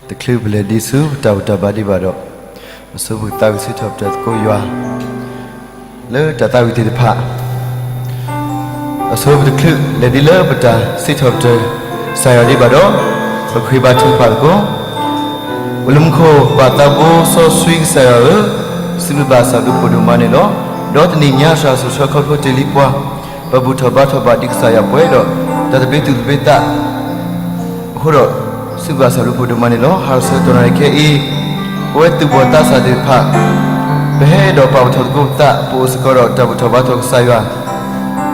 တချုးပလဲၤဒံးဆူပတၢ်ဘူၣ်တၢ်ဘါဒံးဘၣ်ဒီး, အဆိပကသးဝံၣ်စံးထီၣ်ပတြၢၤသကိးယွၤ လၢတၢ်သးဝံၣ်သ့ၣ်တဖၣ်, အဆိပတချုးလဲၤဒံးလၢပတၢ်စံးထီၣ်ပတြၢၤကစၢ်ယွၤဒံးဘၣ်ဒီး, ပဃ့ဘါထုကဖၣ်သကိး. အိၣ်လၢမူခိၣ်ပၢ်သးဘိစီဆှံကစၢ်ယွၤဧၢ, စံးဘျုးဘၣ်စၢ်ဘျုးဖှိၣ်ဒိၣ်မးန့ၣ်လီၤ. ဒီးတနံၤညါစှၤစိၤဆၢခီဖျိတ့ၢ်လံပှၤ, ပဘူၣ်ထီၣ်ဘါထီၣ်ဘၣ်ဒံးကစၢ်ယွၤပှဲၤဒီး, တၢ်သဘျ့သူၣ်သဘျ့သး အဃိဒီး, စံးဘျုးဘၣ်စၢ်ဘျုးဖှိၣ်ဒိၣ်မးန့ၣ်လီၤ. ဟါလီၤဆၢကတီၢ်နၣ်ရံၣ်ခဲအံၤ, ပဝဲသူၣ်ဘီၣ်သးစၢ်သ့ၣ်တဖၣ်, ပဟဲဒီးပာ်ပထီၣ်သကိးပသး ပအိၣ်စ့ၢ်ကီးဒီးတၢ်ဘူၣ်ထီၣ်ဘါထီၣ်ကစၢ်ယွၤ,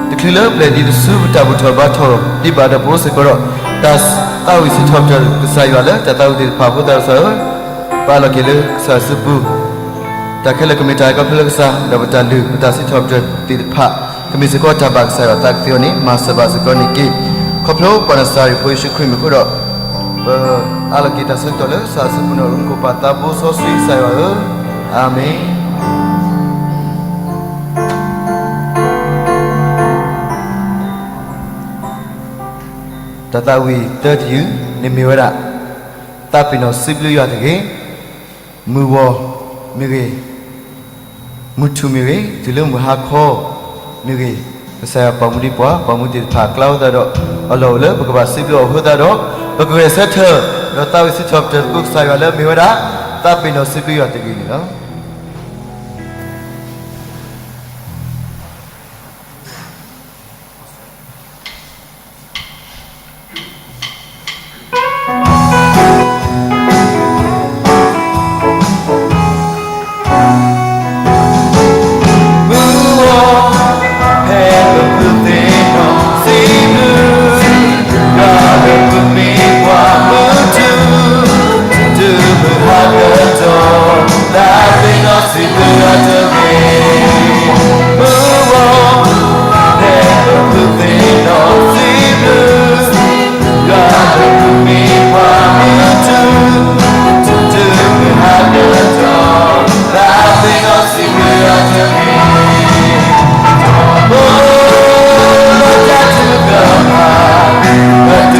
တချုးလၢပလဲၤဒံးဆူပတၢ်ဘူၣ်ထီၣ်ဘါထီၣ်ဒံးဘၣ်ဒီး ပအိၣ်စ့ၢ်ကီးဒီး, တၢ်သးဝံၣ်စံးထီၣ်ပတြၢၤကစၢ်ယွၤလၢတၢ်သးဝံၣ်သ့ၣ်တဖၣ်အဃိသတးဒီး, ပအးလီၤက့ၤလၢကစၢ်စုပူၤ တၢ်ခဲလၢာ်ကမ့ၢ်တၢ်အဲၣ်ကီဖျိလၢကစၢ်, ဒီးပတၢ်လုၢ်ပတၢ်စံးထီၣ်ပတြၢၤသ့ၣ်တဖၣ်, ကမ့ၢ်စ့ၢ်ကီးတၢ်ဘၣ်ကစၢ်ယွၤသးကသ့အီၤန့ၣ် မၤစၢၤဘၣ်စ့ၢ်ကီးန့ၣ်တက့ၢ်. ခီဖျိပှၤနၤစၤရ့းဖိယ့ၣ်ၡူးခရံာ်အမံၤအဃိဒီး, ပအးလီၤက့ၤတၢ်ဆၢကတီၢ်လၢကစၢ်စုပူၤန့ၣ်လီၤ. မူခိၣ်ပၢ်သးဘိစီဆှံကစၢ်ယွၤဧၢ, အၤမ့ၣ်. တၢ်သးဝံၣ်သၢတယုၢ်န့ၣ်မ့ၢ်ဝဲဒၣ်, သးပ့ၤနီၣ်စံးဘျုးယွၤတဂ့ၤ. မုၢ်ဂီၤမ့ၢ်ဂ့ၤ, မုၢ်ထူၣ်မ့ၢ်ဂ့ၤ, တုၤလၢမုၢ်ဟါခီမ့ၢ်ဂ့ၤ, ကစၢ်ယွၤပာ်မူဒံးပှၤ, ပာ်မူသ့ၣ်တဖၣ်အကျါအဃိသတးဒီး, အလီၢ်အိၣ်လၢပကဘၣ်စံးဘျုးအီၤအဃိသတးဒီး, ပကဂဲၤဆၢထၢၣ်, ဒီးသးဝံၣ်စံးထီၣ်ပတြၢၤသကိးကစၢ်ယွၤလၢအမ့ၢ်ဝဲဒၣ်, သးပ့ၤနီၣ်စံးဘျုးယွၤတဂ့ၤန့ၣ်လီၤ. မုၢ်ဂီၤ, ဖဲပဖုသ့ၣ်နီၣ်စံးဘျုး, ဒီးလၢပမ့ၢ်ပှၤမုၢ်ထူၣ်, တုၤမုၢ်ဟါကတီၢ်, သးပ့ၤနီၣ်စံးဘျုး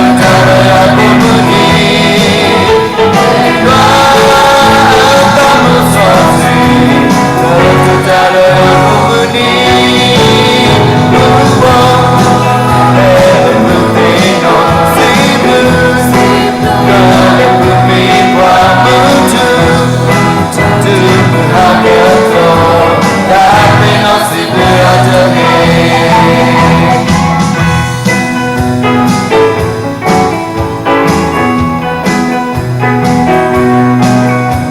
ယွၤတဂ့ၤ. မုၢ်ဂီၤ, ဖဲပဖုသ့ၣ်နီၣ်စံးဘျုး, ဒီးလၢပမ့ၢ်ပှၤမုၢ်ထူၣ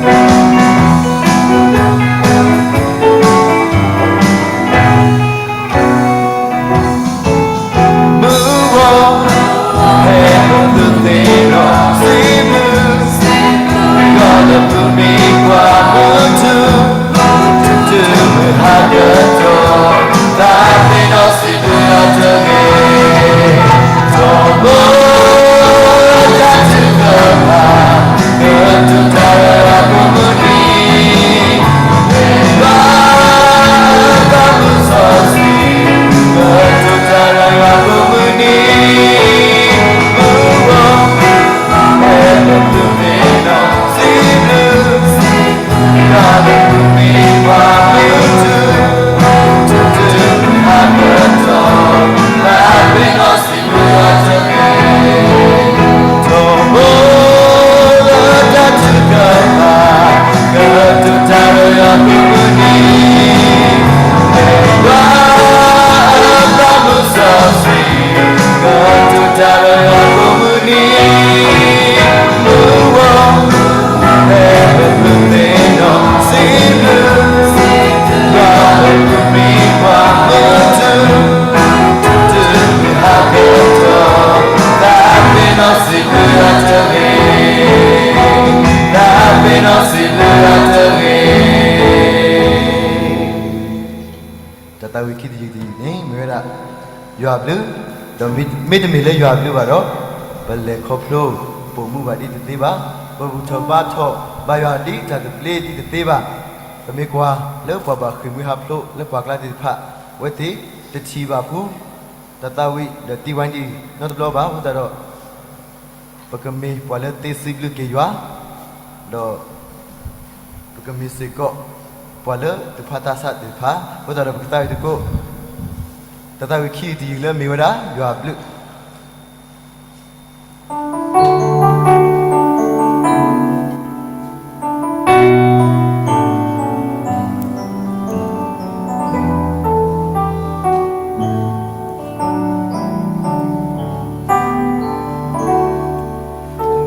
်, တုၤမုၢ်ဟါကတီၢ်, သးပ့ၤနီၣ်စံး မုၢ်ဂီၤ, ဖဲပဖုသ့ၣ်နီၣ်စံးဘျုး, ဒီးလၢပမ့ၢ်ပှၤမုၢ်ထူၣ်, တုၤမုၢ်ဟါကတီၢ်, သးပ့ၤနီၣ်စံးဘျုးယွၤတဂ့ၤ. ထီဘိလၢတၢ်ထုကဖၣ်, ကတိၤတၢ်ဒီးယွၤကိးမုၢ်နံၤ, မ့ၢ်ဘၣ်အသးမုၢ်စီဆှံ, ကတိၤတၢ်ဒီးယွၤကိးမုၢ်နံၤ, မုၢ်ဂီၤ, ဖဲပဖုသ့ၣ်နီၣ်စံးဘျုး, ဒီးလၢပမ့ၢ်ပှၤမုၢ်ထူၣ်, တုၤမုၢ်ဟါကတီၢ်, သးပ့ၤနီၣ်စံးဘျုးယွၤတဂ့ၤ. ထီဘိလၢတၢ်ထုကဖၣ်, ကတိၤတၢ်ဒီးယွၤကိးမုၢ်နံၤ, မ့ၢ်ဘၣ်အသးမုၢ်စီဆှံ, ကတိၤတၢ်ဒီးယွၤကိးမုၢ်နံၤ, မုၢ်ဂီၤ, ဖဲပဖုသ့ၣ်နီၣ်စံးဘျုး, ဒီးလၢပမ့ၢ်ပှၤမုၢ်ထူၣ်, တုၤမုၢ်ဟါကတီၢ်, သးပ့ၤနီၣ်စံးဘျုးယွၤတဂ့ၤ, သးပ့ၤနီၣ်စံးဘျုးယွၤတဂ့ၤ. တၢ်သးဝံၣ်ခံတယုၢ်တယုၢ်န့ၣ် မ့ၢ်ဝဲဒၣ် ယွၤအဘျုး, ဒီးမ့တမ့ၢ်လၢယွၤအဘျုးဘၣ်ဒီး, ပလဲၤခီဖျိပိာ်မုၣ်ဘၣ်ဒ်တသ့ဘၣ်, ပဘူၣ်ထီၣ်ဘါထီၣ်ဘၣ်ယွၤဒ်တၢ်သဘျ့ဒ်တသ့ဘၣ်, ပမ့ၢ်ကွၢ်လၢပှၤဘၣ်ဃ့ၢ်မှံဟးဖျိးလၢပှၤကျါသ့ၣ်တဖၣ်, အဝဲသ့ၣ်တထံၣ်ဘၣ်ဖု တၢ်သးဝံၣ်ဒီးသံဝဲဒၣ်နီတဘျီဘၣ်အဃိသတးဒီး, ပကမ့ၢ်ပှၤလၢသ့စံးဘျုးက့ၤယွၤ, ဒီး ပကမ့ၢ်စ့ၢ်ကီး ပှၤလၢတဖးသးစၢ်သ့ၣ်တဖၣ် အဃိသတးဒီးပကသးဝံၣ်သကိး တၢ်သးဝံၣ်ခံတယုၢ်လၢမ့ၢ်ဝဲဒၣ် ယွၤအဘျုး.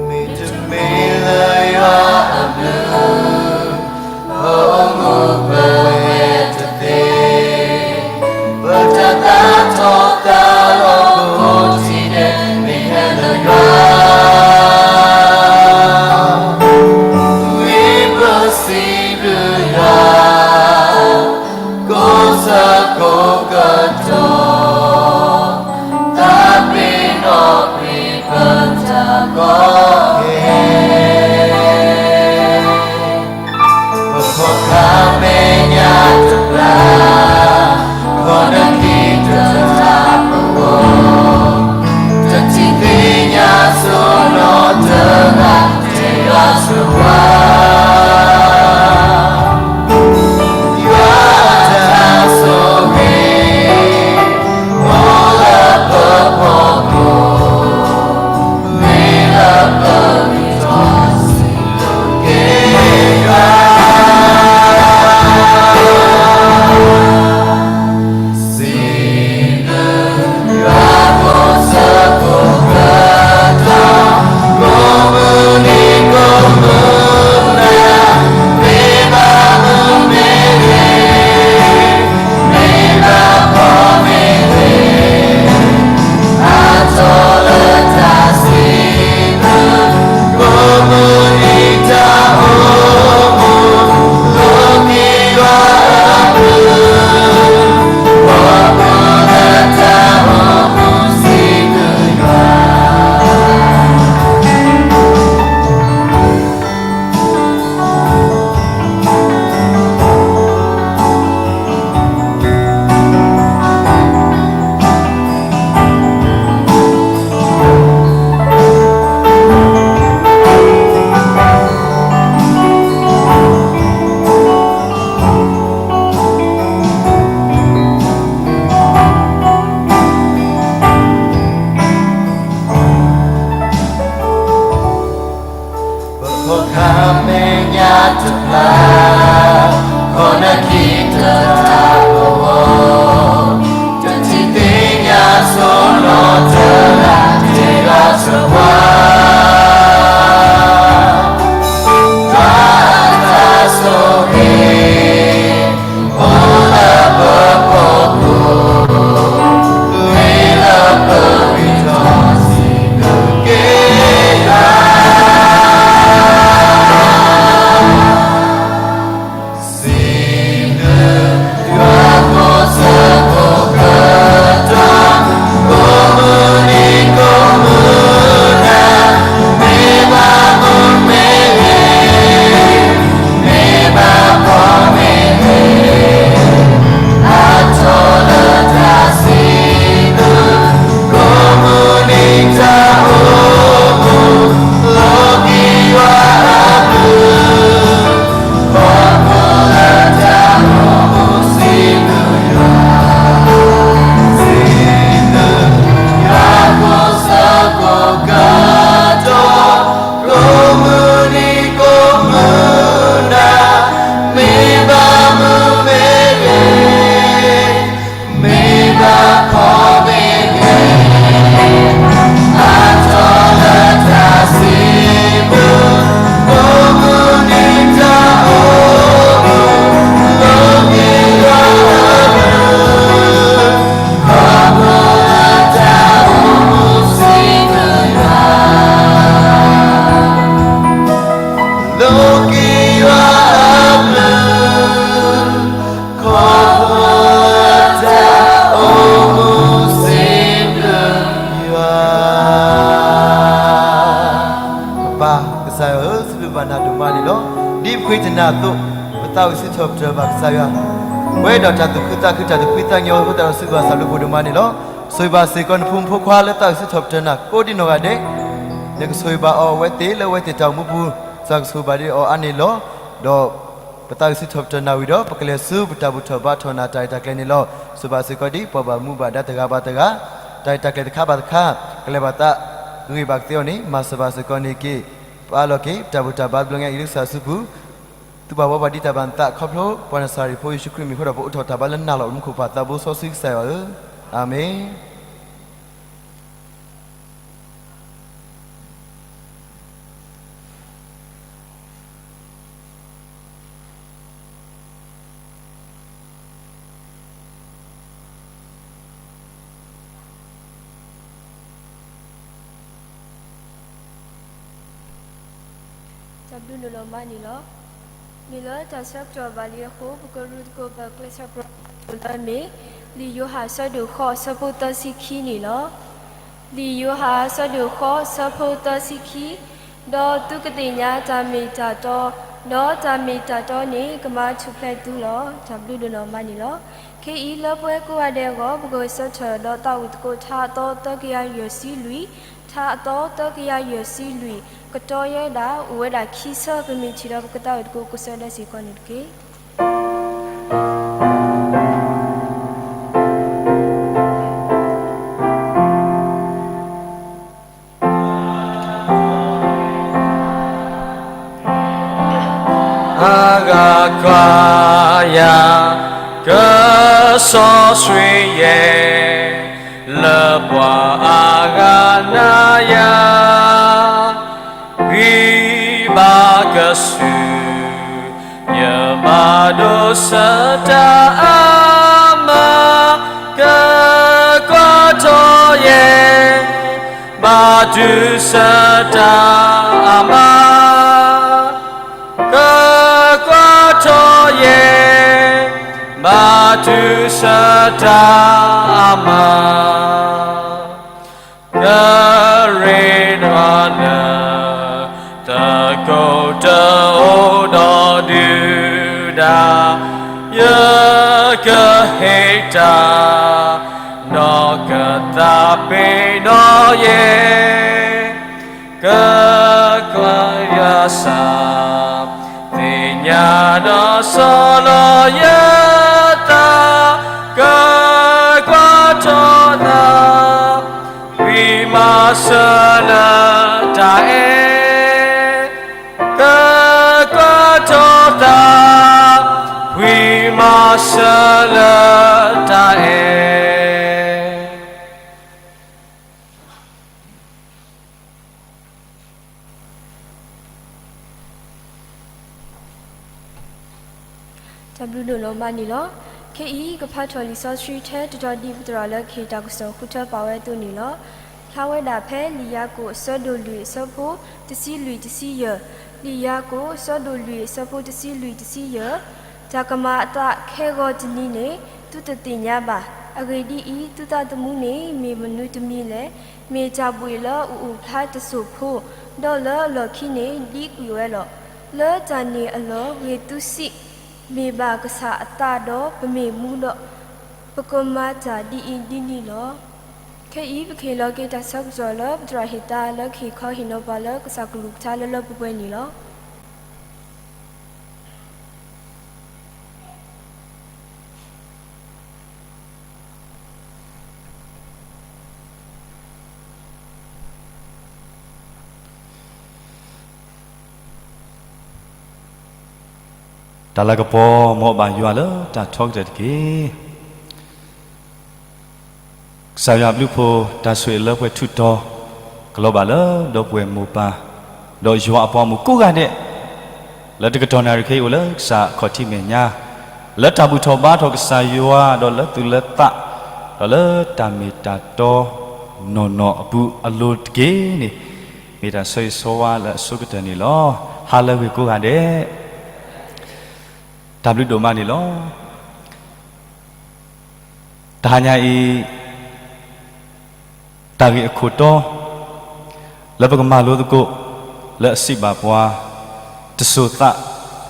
မ့တမ့ၢ်လၢယွၤအဘျုး ပအိၣ်မူပဝဲတသ့, ပတၢ်သးထီၣ်သးလီၤကိးထံၣ်ဒဲး မ့ၢ်ဟဲလၢယွၤ ဝံပစံးဘျုးယွၤ ကိးဆၢကိးကတီၢ်, သးပ့ၤနီၣ်ကွံာ်ပတၢ်ကီခဲ, ပဖီၣ်ဃာ်မဲာ်ညါတဖျၢၣ်, ခီၣ်နၢခံတထးပဝီၤ, တထံၣ်သ့ၣ်ညါဆိနီၤတဂၤ တ့ၢ်ယွၤဆိဝါ, ယွၤအတၢ်ဆိၣ်ဂ့ၤ အိၣ်လၢပဖီခိၣ်, မ့ၢ်လၢပဂံၢ်ထီၣ်စံးဘျုးက့ၤယွၤ စံးဘျုးယွၤကိးဆၢကိးကတီၢ်, ကိးမုၢ်နံၤကိးမုၢ်နၤ, မ့ၢ်ဘၣ်မုာ်မ့ၢ်ဂ့ၤ, မ့ၢ်ဘၣ်ဖှီၣ်မ့ၢ်ဂ့ၤ, အါထီၣ်လၢတၢ်စံးဘျုး, ကိးမုၢ်နံၤတၢ်အိၣ်မူ လိးက့ၤယွၤအဘျုး, ကိးမုၢ်နံၤတၢ်အိၣ်မူစံးဘျုးယွၤ. ပဖီၣ်ဃာ်မဲာ်ညါတဖျၢၣ်, ခီၣ်နၢခံတထးပဝီၤ, တထံၣ်သ့ၣ်ညါဆိနီၤတဂၤ တ့ၢ်ယွၤဆိဝါ, ယွၤအတၢ်ဆိၣ်ဂ့ၤ အိၣ်လၢပဖီခိၣ်, မ့ၢ်လၢပဂံၢ်ထီၣ်စံးဘျုးက့ၤယွၤ, စံးဘျုးယွၤကိးဆၢကိးကတီၢ်, ကိးမုၢ်နံၤကိးမုၢ်နၤ, မ့ၢ်ဘၣ်မုာ်မ့ၢ်ဂ့ၤ, မ့ၢ်ဘၣ်ဖှီၣ်မ့ၢ်ဂ့ၤ, အါထီၣ်လၢတၢ်စံးဘျုး, ကိးမုၢ်နံၤတၢ်အိၣ်မူ လိးက့ၤယွၤအဘျုး, ကိးမုၢ်နံၤတၢ်အိၣ်မူစံးဘျုးယွၤ, စံးဘျုးယွၤကိးဆၢကိးကတီၢ်, ကိးမုၢ်နံၤကိးမုၢ်နၤ, မ့ၢ်ဘၣ်မုာ်မ့ၢ်ဂ့ၤ, မ့ၢ်ဘၣ်ဖှီၣ်မ့ၢ်ဂ့ၤ, အါထီၣ်လၢတၢ်စံးဘျုး, ကိးမုၢ်နံၤတၢ်အိၣ်မူ, လိးက့ၤယွၤအဘျုး, ကိးမုၢ်နံၤတၢ်အိၣ်မူစံးဘျုးယွၤ, လိးက့ၤယွၤအဘျုး, ကိးမုၢ်နံၤတၢ်အိၣ်မူစံးဘျုးယွၤ. ပၢ်ကစၢ်ယွၤဧၢ, စံးဘျုးဘၣ်နၤဒိၣ်မးန့ၣ်လီၤ. ဒ်ပဃ့ကညးအသိး, ပသးဝံၣ်စံးထီၣ်ပတြၢၤဘၣ်ကစၢ်ယွၤ, ပဝဲဒီးတၢ်သူၣ်ခုသးခု တၢ်သူၣ်ဖှံသးညီအဃိသတးဒီး စံးဘျုးဘၣ်စံးဘျုးဖိဒိၣ်မးန့ၣ်လီၤ. ဆိၣ်ဂ့ၤဘၣ်စ့ၢ်ကီးနဖိမုၣ်ဖိခွါလၢသးဝံၣ်စံးထီၣ်ပတြၢၤနၤကိးဒံနီၢ်ဂၤဒဲး, နကဆိၣ်ဂ့ၤဘၣ်အီၤအဝဲသ့ၣ်လၢအဝဲသ့ၣ်တၢ်အိၣ်မူပူၤ, စၢ်ကဆိၣ်ဘၣ်ဒ်အီၤအါန့ၣ်လီၤ. ဒီးပသးကဆူထီၣ်ပတၢ်နၢ်ဝံၤဒီး ပကလဲၤဆူပတၢ်ဘူၣ်ထီၣ်ဘါထီၣ်နၤတၢ်ရဲၣ်တၢ်ကျဲၤန့ၣ်လီၤ. ဆိၣ်ဘၣ်စ့ၢ်ကီးဒ်ပှၤဘၣ်မူဘၣ်ဒါတဂၤဘၣ်တဂၤ, တၢ်ရဲၣ်တၢ်ကျဲၤတခါဘၣ်တခါ, ကလဲၤဘၣ်သးဂ့ၤဘၣ်ကသ့အီၤန့ၣ် မၤစၢၤဘၣ်စ့ၢ်ကီးန့ၣ်တက့ၢ်. ပအၢၣ်လီၤက့ၤ ပတၢ်ဘူၣ်တၢ်ဘါတဘျီညါအံၤလၢကစၢ်စုပူၤ, သုဘၣ်ဘှီဘၣ်ဒံးတၢ်ဘၣ်နသး ခီဖျိပှၤနၤစၤရ့းဖိယ့ၣ်ၡူးခရံာ်အမံၤအဃိဒီး ပအိးထီၣ်တၢ်ဘါလၢနၤလီၤ. မူခိၣ်ပၢ်သးဘိစီဆှံကစၢ်ယွၤဧၢ, အၤမ့ၣ်. တၢ်ဘျုးဒိၣ်လီၤမးန့ၣ်လီၤ. မ့ၢ်လၢတၢ်ဆၢကတီၢ်ဘၣ်လံအဃိ ပကရူၢ်သကိးပကျဲးစၢးပှၤလၢအမ့ၢ် လံာ်ယိၤဟၣ်အဆၢဒိၣ်ဃိးအဆၢဖိသၢဆံခံန့ၣ်လီၤ. လံာ်ယိၤဟၣ်အဆၢဒိၣ်ဃိးအဆၢဖိသၢဆံခံ, ဒီးသုကသ့ၣ်ညါတၢ်မ့ၢ်တၢ်တီ, ဒီးတၢ်မ့ၢ်တၢ်တီန့ၣ် ကမၤထူၣ်ဖျဲးသုလီၤ. တၢ်ဘျုးဒိၣ်လီၤမးန့ၣ်လီၤ. ခဲအံၤလၢပဝဲကိးဂၤဒဲးအဂီၢ် ပကဂဲၤဆၢထၢၣ်ဒီးသးဝံၣ်သကိးထါအသီသၢကယၤယဲၢ်ဆံလွံၢ်, ထါအသီသၢကယၤယဲၢ်ဆံလွံၢ်, ကတီၤယဲဒၣ် အိၣ်ဝဲဒၣ်ခံဆၢ ပမ့ၢ်ထံၣ်ဒီးပကသးဝံၣ်သကိးကစၢ်ဒၣ်စ့ၢ်ကီးန့ၣ်တက့ၢ်. အဂၤကွၢ်ယၤ ကစီဆှံယဲၢ် လၢပှၤအါဂၤနၤယၤ ဂံၢ်ဘါကဆူၣ် ယဘၣ်ဒိးဆၢတၢ်အါမး, ကကွၢ်ထီၣ်ယဲၢ် ဘၣ်တုၤဆၢတၢ်အါမး, ကကွၢ်ထီၣ်ယဲၢ် ဘၣ်တုၤဆၢတၢ်အါမး. ကရ့ဒွးလၢ သကိးတအိၣ်ဒီးဒုၣ်ဒါ, ယကဟ့ၣ်တၢ် နီၢ်ကသးပ့ၤနီၣ်ယဲၢ်, ကကွၢ်ယၤစၢ် သ့ၣ်ညါဒီးဆီၣ်လီၤယသး, ကကွၢ်ထီၣ်သး ဝံၤမၤစၢၤလၢတၢ်အဲၣ်, ကကွၢ်ထီၣ်သး ဝံၤမၤစၢၤလၢတၢ်အဲၣ်. တၢ်ဘျုးဒိၣ်လီၤမးန့ၣ်လီၤ. ခဲအံၤကဖးထီၣ်လံာ်စီဆှံထဲတတီၤဒ်ပသရၣ်လၢကဟ့ၣ်တၢ်ကစီၣ် ဃုထၢပာ်ဝဲအသိးန့ၣ်လီၤ. ဖျါဝဲဒၣ်ဖဲလံာ်ယၤကိာ်အဆၢဒိၣ်လွံၢ်အဆၢဖိတဆံလွံၢ်တဆံယဲၢ်, လံာ်ယၤကိာ်အဆၢဒိၣ်လွံၢ်အဆၢဖိတဆံလွံၢ်တဆံယဲၢ်, တၢ်ကမၤအသးခဲဂီၤတနံၤန့ၣ် သုတသ့ၣ်ညါဘၣ်. အဂ့ၢ်ဒ်အံၤ, သုသးသမူန့ၣ်မ့ၢ်မနုၤတမံၤလဲၣ်. မ့ၢ်တၢ်ဘှံးလၢအအိၣ်ဖျါတစိၢ်ဖိ, ဒီးလၢအလီၢ်ခံန့ၣ် ဒံကွံာ်ဝဲလီၤ. လၢတၢ်န့ၣ်အလီၢ်ဂ့ၤသုစံး, မ့ၢ်ဘၣ်ကစၢ်အသးဒီးပမ့ၢ်မူဒီး, ပကမၤတၢ်ဒ်အံၤဒ်နုၤလီၤ. ခဲအံၤပကဟ့ၣ်လီၤက့ၤတၢ်ဆၢကတီၢ်လၢပသရၣ်ဟ့ၣ်သါလၢကဟ့ၣ်ခီဟ့ၣ်နီၤပှၤလၢကစၢ်ကလုၢ်ကထါလၢလၢပှဲၤပှဲၤန့ၣ်လီၤ. တၢ်လၤကပီၤမ်ဘၣ်ယွၤလၢတၢ်ထီကတၢၢ်တက့ၢ်. ကစၢ်ယွၤအဘျုးအဖှိၣ် တၢ်ဆိၣ်ဂ့ၤလၢပှဲၤထူးတီၤ ကလီၤဘၣ်လၢဒီပုၢ်ဝဲၢ်မိၢ်ပၢ် ဒီးယွၤအပှၤမုၣ်ကိးဂၤဒဲး လၢတကတီၢ်နၣ်ရံၣ်ခဲအံၤအိၣ်လၢကစၢ်အခီၣ်ထံးမဲာ်ညါ လၢတၢ်ဘူၣ်ထီၣ်ဘါထီၣ်ကစၢ်ယွၤ ဒီးလၢသူၣ်လၢသး ဒီးလၢတၢ်မ့ၢ်တၢ်တီနီၢ်နီၢ်အပူၤအလိၤတက့ၢ်န့ၣ် မ့ၢ်တၢ်ဆၢဂ့ၤဆၢဝါလၢအဆိကတၢၢ်န့ၣ်လီၤ. ဟါလၢအဂ့ၤကိးဂၤဒဲး တၢ်ဘျုးဒိၣ်မးန့ၣ်လီၤ. တဟါညါအံၤ တၢ်ဂ့ၢ်အခိၣ်တီ လၢပကမၤလိသကိး လၢအစံးဘၣ်ပှၤ တစိၤသး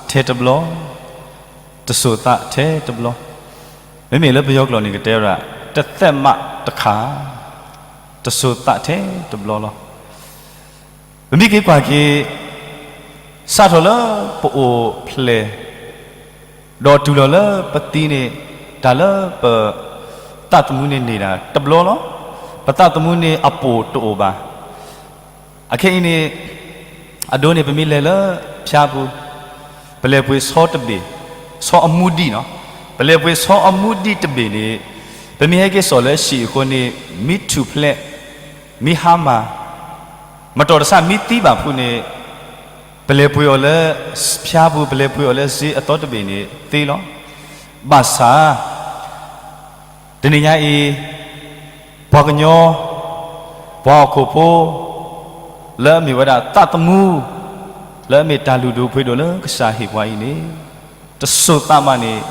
ထဲတဘျီ, တစိၤသးထဲတဘျီ, မ့မ့ၢ်လၢပယီၤကျိာ်န့ၣ်ကတဲဝဲဒၣ် တသက်မးတခါ, တစိၤသးထဲတဘျီလီၤ. ပမ့ၢ်က့ၤကွၢ်က့ၤ စးထီၣ်လၢပအိၣ်ဖျဲၣ် ဒီးတုၤလီၤလၢပသံန့ၣ် တၢ်လၢပသးသမူန့ၣ်န့ၢ်ဒၣ်တဘျီလီၤ. ပသးသမူန့ၣ်အပိၢ်တအိၣ်ဘၣ်. အခဲအံၤန့ၣ် အဒိန့ၣ် ပမ့ၢ်လဲၤလၢဖၠါပူၤ ပလဲၤပှ့ၤဆီတဘ့ၣ်, ဆီအမူဒံးနီၤ, ပလဲၤပှ့ၤဆီအမူဒံးတဘ့ၣ်န့ၣ် ပမ့ၢ်ဟဲက့ၤစိာ်လၢဟံၣ်အဃိန့ၣ် မ့ၢ်ထူၣ်ဖျဲး, မ့ၢ်ဟါမၢ်, မတီၢ်တဆၣ်မ့ၢ်သံဘၣ်ဖုးန့ၣ် ပလဲၤပှ့ၤအီၤလၢဖၠါပူၤ ပလဲၤပှ့ၤအီၤလၢစ့အသီတဘ့ၣ်န့ၣ်သ့လီၤ. ဘၣ်ဆၣ် တနံၤညါအံၤ ပှၤကညီ ပှၤဟီၣ်ခိၣ်ဖိ လၢအမ့ၢ်ဝဲဒၣ်သးသမူ လၢအမ့ၢ်တၢ်လုၢ်ဒိၣ်ပှ့ၤဒိၣ်လၢကစၢ်ဟ့ၣ်ပှၤအံၤန့ၣ် တစိၤသးမးန့ၣ်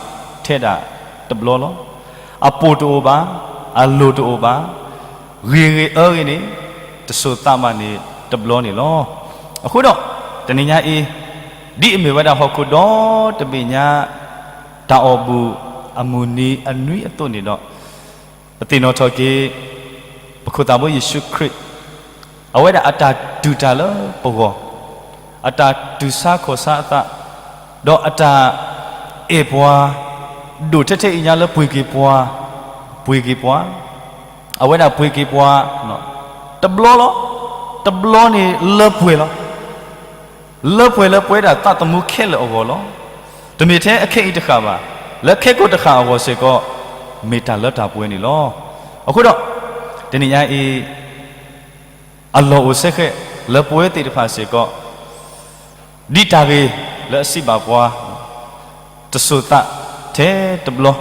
ထဲဒၣ်တဘျီလီၤ. အပိၢ်တအိၣ်ဘၣ်, အလိၣ်တအိၣ်ဘၣ်, ဂ့ၤဂ့ၤအၢဂ့ၤန့ၣ် တစိၤသးမးန့ၣ်တဘျီန့ၣ်လီၤ. အဃိဒီး တနံၤညါအံၤ ဒ်အမ့ၢ်ဝဲဒၣ်ဟီၣ်ခိၣ်ဒီတဘ့ၣ်ညါ တၢ်အီၣ်ဘူၣ်အမုၢ်နံၤအနွံအသိးန့ၣ်ဒီး ပသ့ၣ်နီၣ်ထီၣ်က့ၤ ပခိၣ်သးဘိယ့ၣ်ၡူးခရံာ် အဝဲဒၣ်အတၢ်တူၢ်တၢ်လၢပဂီၢ်, အတၢ်တူၢ်ဆါခီၣ်ဆါအသး, ဒီးအတၢ်အဲၣ်ပှၤ ဒိၣ်ထဲထဲအံၤညါလၢပှ့ၤက့ၤပှၤ, ပှ့ၤက့ၤပှၤ, အဝဲဒၣ်ပှ့ၤက့ၤပှၤ တဘျီလီၤ. တဘျီန့ၣ်လၢပှဲၤလီၤ. လၢပှဲၤလၢပဝဲဒၣ်သးသမူခဲလၢာ်အဂီၢ်လီၤ. တမ့ၢ်ထဲအခဲအံၤတဃၣ်ဘၣ်, လၢခဲကိာ်တဃၣ်အဂီၢ်စ့ၢ်ကီး မ့ၢ်တၢ်လၢတၢ်ပှဲၤန့ၣ်လီၤ. အဃိဒီး တနံၤညါအံၤ အလီၢ်အိၣ်စ့ၢ်ကီး လၢပဝဲသ့ၣ်တဖၣ်စ့ၢ်ကီး ဒ်တၢ်ဂ့ၢ်လၢအစံးဘၣ်ပှၤ တစိၤသးထဲတဘျီ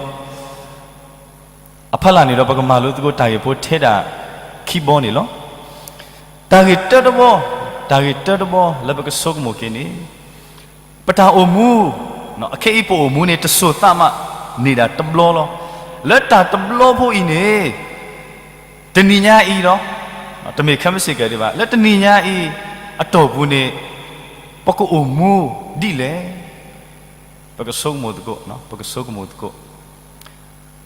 အဖီလာ်န့ၣ်ဒီး ပကမၤလိသကိးတၢ်ဂ့ၢ်ဖိထဲဒၣ်ခံဘီန့ၣ်လီၤ. တၢ်ဂ့ၢ်တၢတဘီ, တၢ်ဂ့ၢ်တၢတဘီလၢပကဆိကမိၣ်က့ၤန့ၣ် ပတၢ်အိၣ်မူ, အခဲအံၤပအိၣ်မူန့ၣ် တစိၤသးမးန့ၢ်ဒၣ်တဘျီလီၤ. လၢတၢ်တဘျီဖိအံၤန့ၣ် တနံၤညါအံၤဒီး တမ့ၢ်ခဲမုၢ်ဆ့ၣ်ကဲၤဒံးဘၣ်, လၢတနံၤညါအံၤ အတီၢ်ပူၤန့ၣ် ပကအိၣ်မူဒ်လဲၣ်. ပကဆိကမိၣ်သကိး, ပကဆိကမိၣ်သကိး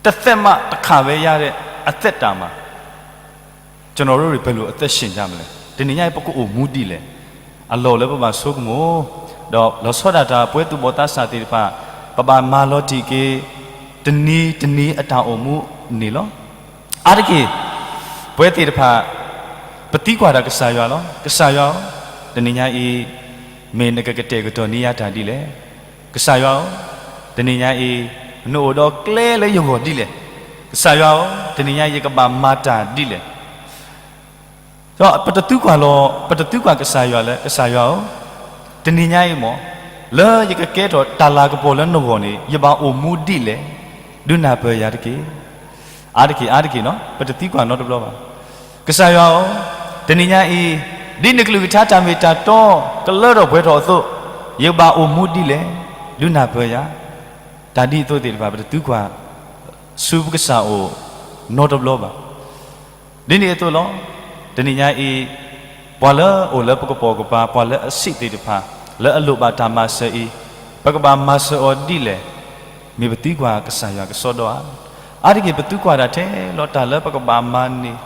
တသက်မှ တခါပဲရတဲ့ အသက်တာမှာ ကျွန်တော်တို့တွေ ဘယ်လိုအသက်ရှင်ကြမလဲ. တနံၤညါအံၤ ပကအိၣ်မူဒ်လဲၣ်. အလီၢ်လၢပဘၣ်ဆိကမိၣ်, ဒီးလီၤဆီဒၣ်တၢ် ပဝဲသူၣ်ဘီၣ်သးစၢ်သ့ၣ်တဖၣ် ပဘၣ်မၤလီၤတံၢ်က့ၤ တနံၤတနံၤအတၢ်အိၣ်မူန့ၣ်လီၤ. အါတက့ၢ် ပဝဲသ့ၣ်တဖၣ် ပသံကွၢ်တၢ်ကစၢ်ယွၤလီၤ. ကစၢ်ယွၤဧၢ, တနံၤညါအံၤ မ့ၢ်နကကတဲာ်ကတီၤန့ၢ်ယၤတၢ်ဒ်လဲၣ်. ကစၢ်ယွၤဧၢ, တနံၤညါအံၤ နအိၣ်ဒီးကျဲလၢယဂီၢ်ဒ်လဲၣ်. ကစၢ်ယွၤဧၢ, တနံၤညါအံၤ ယကဘၣ်မၤတၢ်ဒ်လဲၣ်. ဒီးပတသံကွၢ်လီၤ, ပတသံကွၢ်ကစၢ်ယွၤလၢ ကစၢ်ယွၤဧၢ, တနံၤညါအံၤမ့ၢ် လၢယကကဲထီၣ်တၢ်လၤကပီၤလၢနဂီၢ်န့ၣ် ယဘၣ်အိၣ်မူဒ်လဲၣ်, ဒုးနၢ်ပၢၢ်ယၤတက့ၢ်. အါတက့ၢ်, အါတက့ၢ်နီၤ, ပတသံကွၢ်နီတဘျီဘၣ်. ကစၢ်ယွၤဧၢ, တနံၤညါအံၤ ဒ်နကလုၢ်ကထါတၢ်မ့ၢ်တၢ်တီ ကလၢထီၣ်ပှဲၤထီၣ်အသိး ယဘၣ်အိၣ်မူဒ်လဲၣ်, ဒုးနၢ်ပၢၢ်ယၤ. တၢ်ဒ်အသိးသ့ၣ်တဖၣ် ပတသံကွၢ်ဆူပကစၢ်အအိၣ်နီတဘျီဘၣ်. ဒ်န့ၣ်အသိးလီၤ. တနံၤညါအံၤ ပှၤလၢအအိၣ်လၢပကပိာ်ကပၤ ပှၤလၢအဆံးသ့ၣ်တဖၣ် လၢအလိၣ်ဘၣ်တၢ်မၤစၢၤအံၤ ပကဘၣ်မၤစၢၤအီၤဒ်လဲၣ်. မ့ၢ်ပသံကွၢ်ကစၢ်ယွၤကစီဒီဧါ. အါတက့ၢ် ပသံကွၢ်တၢ်ထဲလီၤ တၢ်လၢပကဘၣ်မၤန့ၢ်,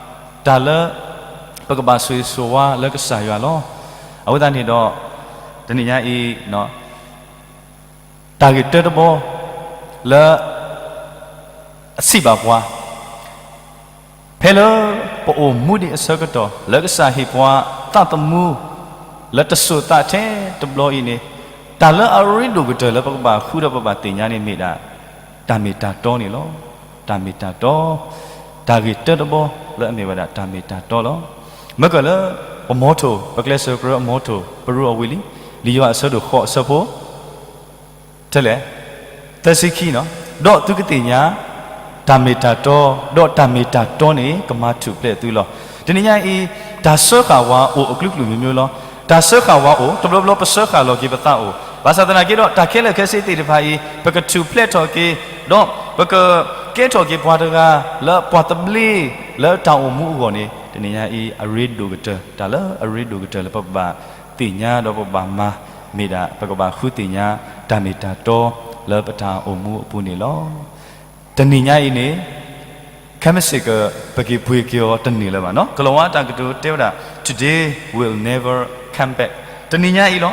တၢ်လၢပကဘၣ်ဆိၣ်ဂ့ၤဆိၣ်ဝါလၢကစၢ်ယွၤလီၤ. အဝဲသတးန့ၣ်ဒီး တနံၤညါအံၤ တၢ်ဂ့ၢ်တၢတဘီ လၢ အစံးဘၣ်ပှၤ ဖဲလၢပအိၣ်မူဒံးအဆၢကတီၢ် လၢကစၢ်ဟ့ၣ်ပှၤသးသမူ လၢတစိၤသးထဲတဘျီအံၤန့ၣ် တၢ်လၢအရ့ဒိၣ်ကတၢၢ်လၢပကဘၣ်ဃုဒီးပဘၣ်သ့ၣ်ညါန့ၣ်မ့ၢ်ဒၣ် တၢ်မ့ၢ်တၢ်တီန့ၣ်လီၤ. တၢ်မ့ၢ်တၢ်တီ, တၢ်ဂ့ၢ်တၢတဘီလၢအမ့ၢ်ဝဲဒၣ်တၢ်မ့ၢ်တၢ်တီလီၤ. မ့ၢ်ကလၢ ပမီထိၣ် ပကျဲးစၢးကရၢအမီထိၣ် ပရူအဝံၤလံ, လံာ်ယိၤဟၣ်အဆၢဒိၣ်ဃိးအဆၢဖိ ထဲလဲၣ်, သၢဆံခံနီၤ, ဒီးသုကသ့ၣ်ညါ တၢ်မ့ၢ်တၢ်တီ, ဒီးတၢ်မ့ၢ်တၢ်တီန့ၣ် ကမၤထူၣ်ဖျဲးသုလီၤ. တနံၤညါအံၤ တၢ်စၢဃာ်ဝဲအိၣ်အကလုာ်ကလုာ်မျိုးမျိုးလီၤ. တၢ်စၢဃာ်ဝဲအိၣ် တဘျီဘျီပစၢဃာ်လီၤက့ၤပသးအိၣ်, ဘၣ်ဆၣ်သနာ်က့ဒီး တၢ်ခဲလၢာ်ခဲဆ့သ့ၣ်တဖၣ်အံၤ ပကထူၣ်ဖျဲးထီၣ်က့ၤ, ဒီးပကကဲထီၣ်က့ၤပှၤတဂၤ လၢပှၤသဘျ့လၢတၢ်အိၣ်မူအဂီၢ်န့ၣ် တနံၤညါအံၤ အရ့ဒိၣ်ကတၢၢ်, တၢ်လၢအရ့ဒိၣ်ကတၢၢ်လၢပကဘၣ် သ့ၣ်ညါဒီးပကဘၣ်မၤ မ့ၢ်ဒၣ် ပကဘၣ်ဃုသ့ၣ်ညါ တၢ်မ့ၢ်တၢ်တီလၢပတၢ်အိၣ်မူအပူၤန့ၣ်လီၤ. တနံၤညါအံၤန့ၣ် ခဲမုၢ်ဆ့ၣ်ကီး ပက့ၤပှ့ၤက့ၤအီၤတန့ၢ်လၢၤဘၣ်နီၤ. ကလီၤဝါတၢ်ကတိၤတဲဝဲဒၣ် Today will never come back. တနံၤညါအံၤလီၤ.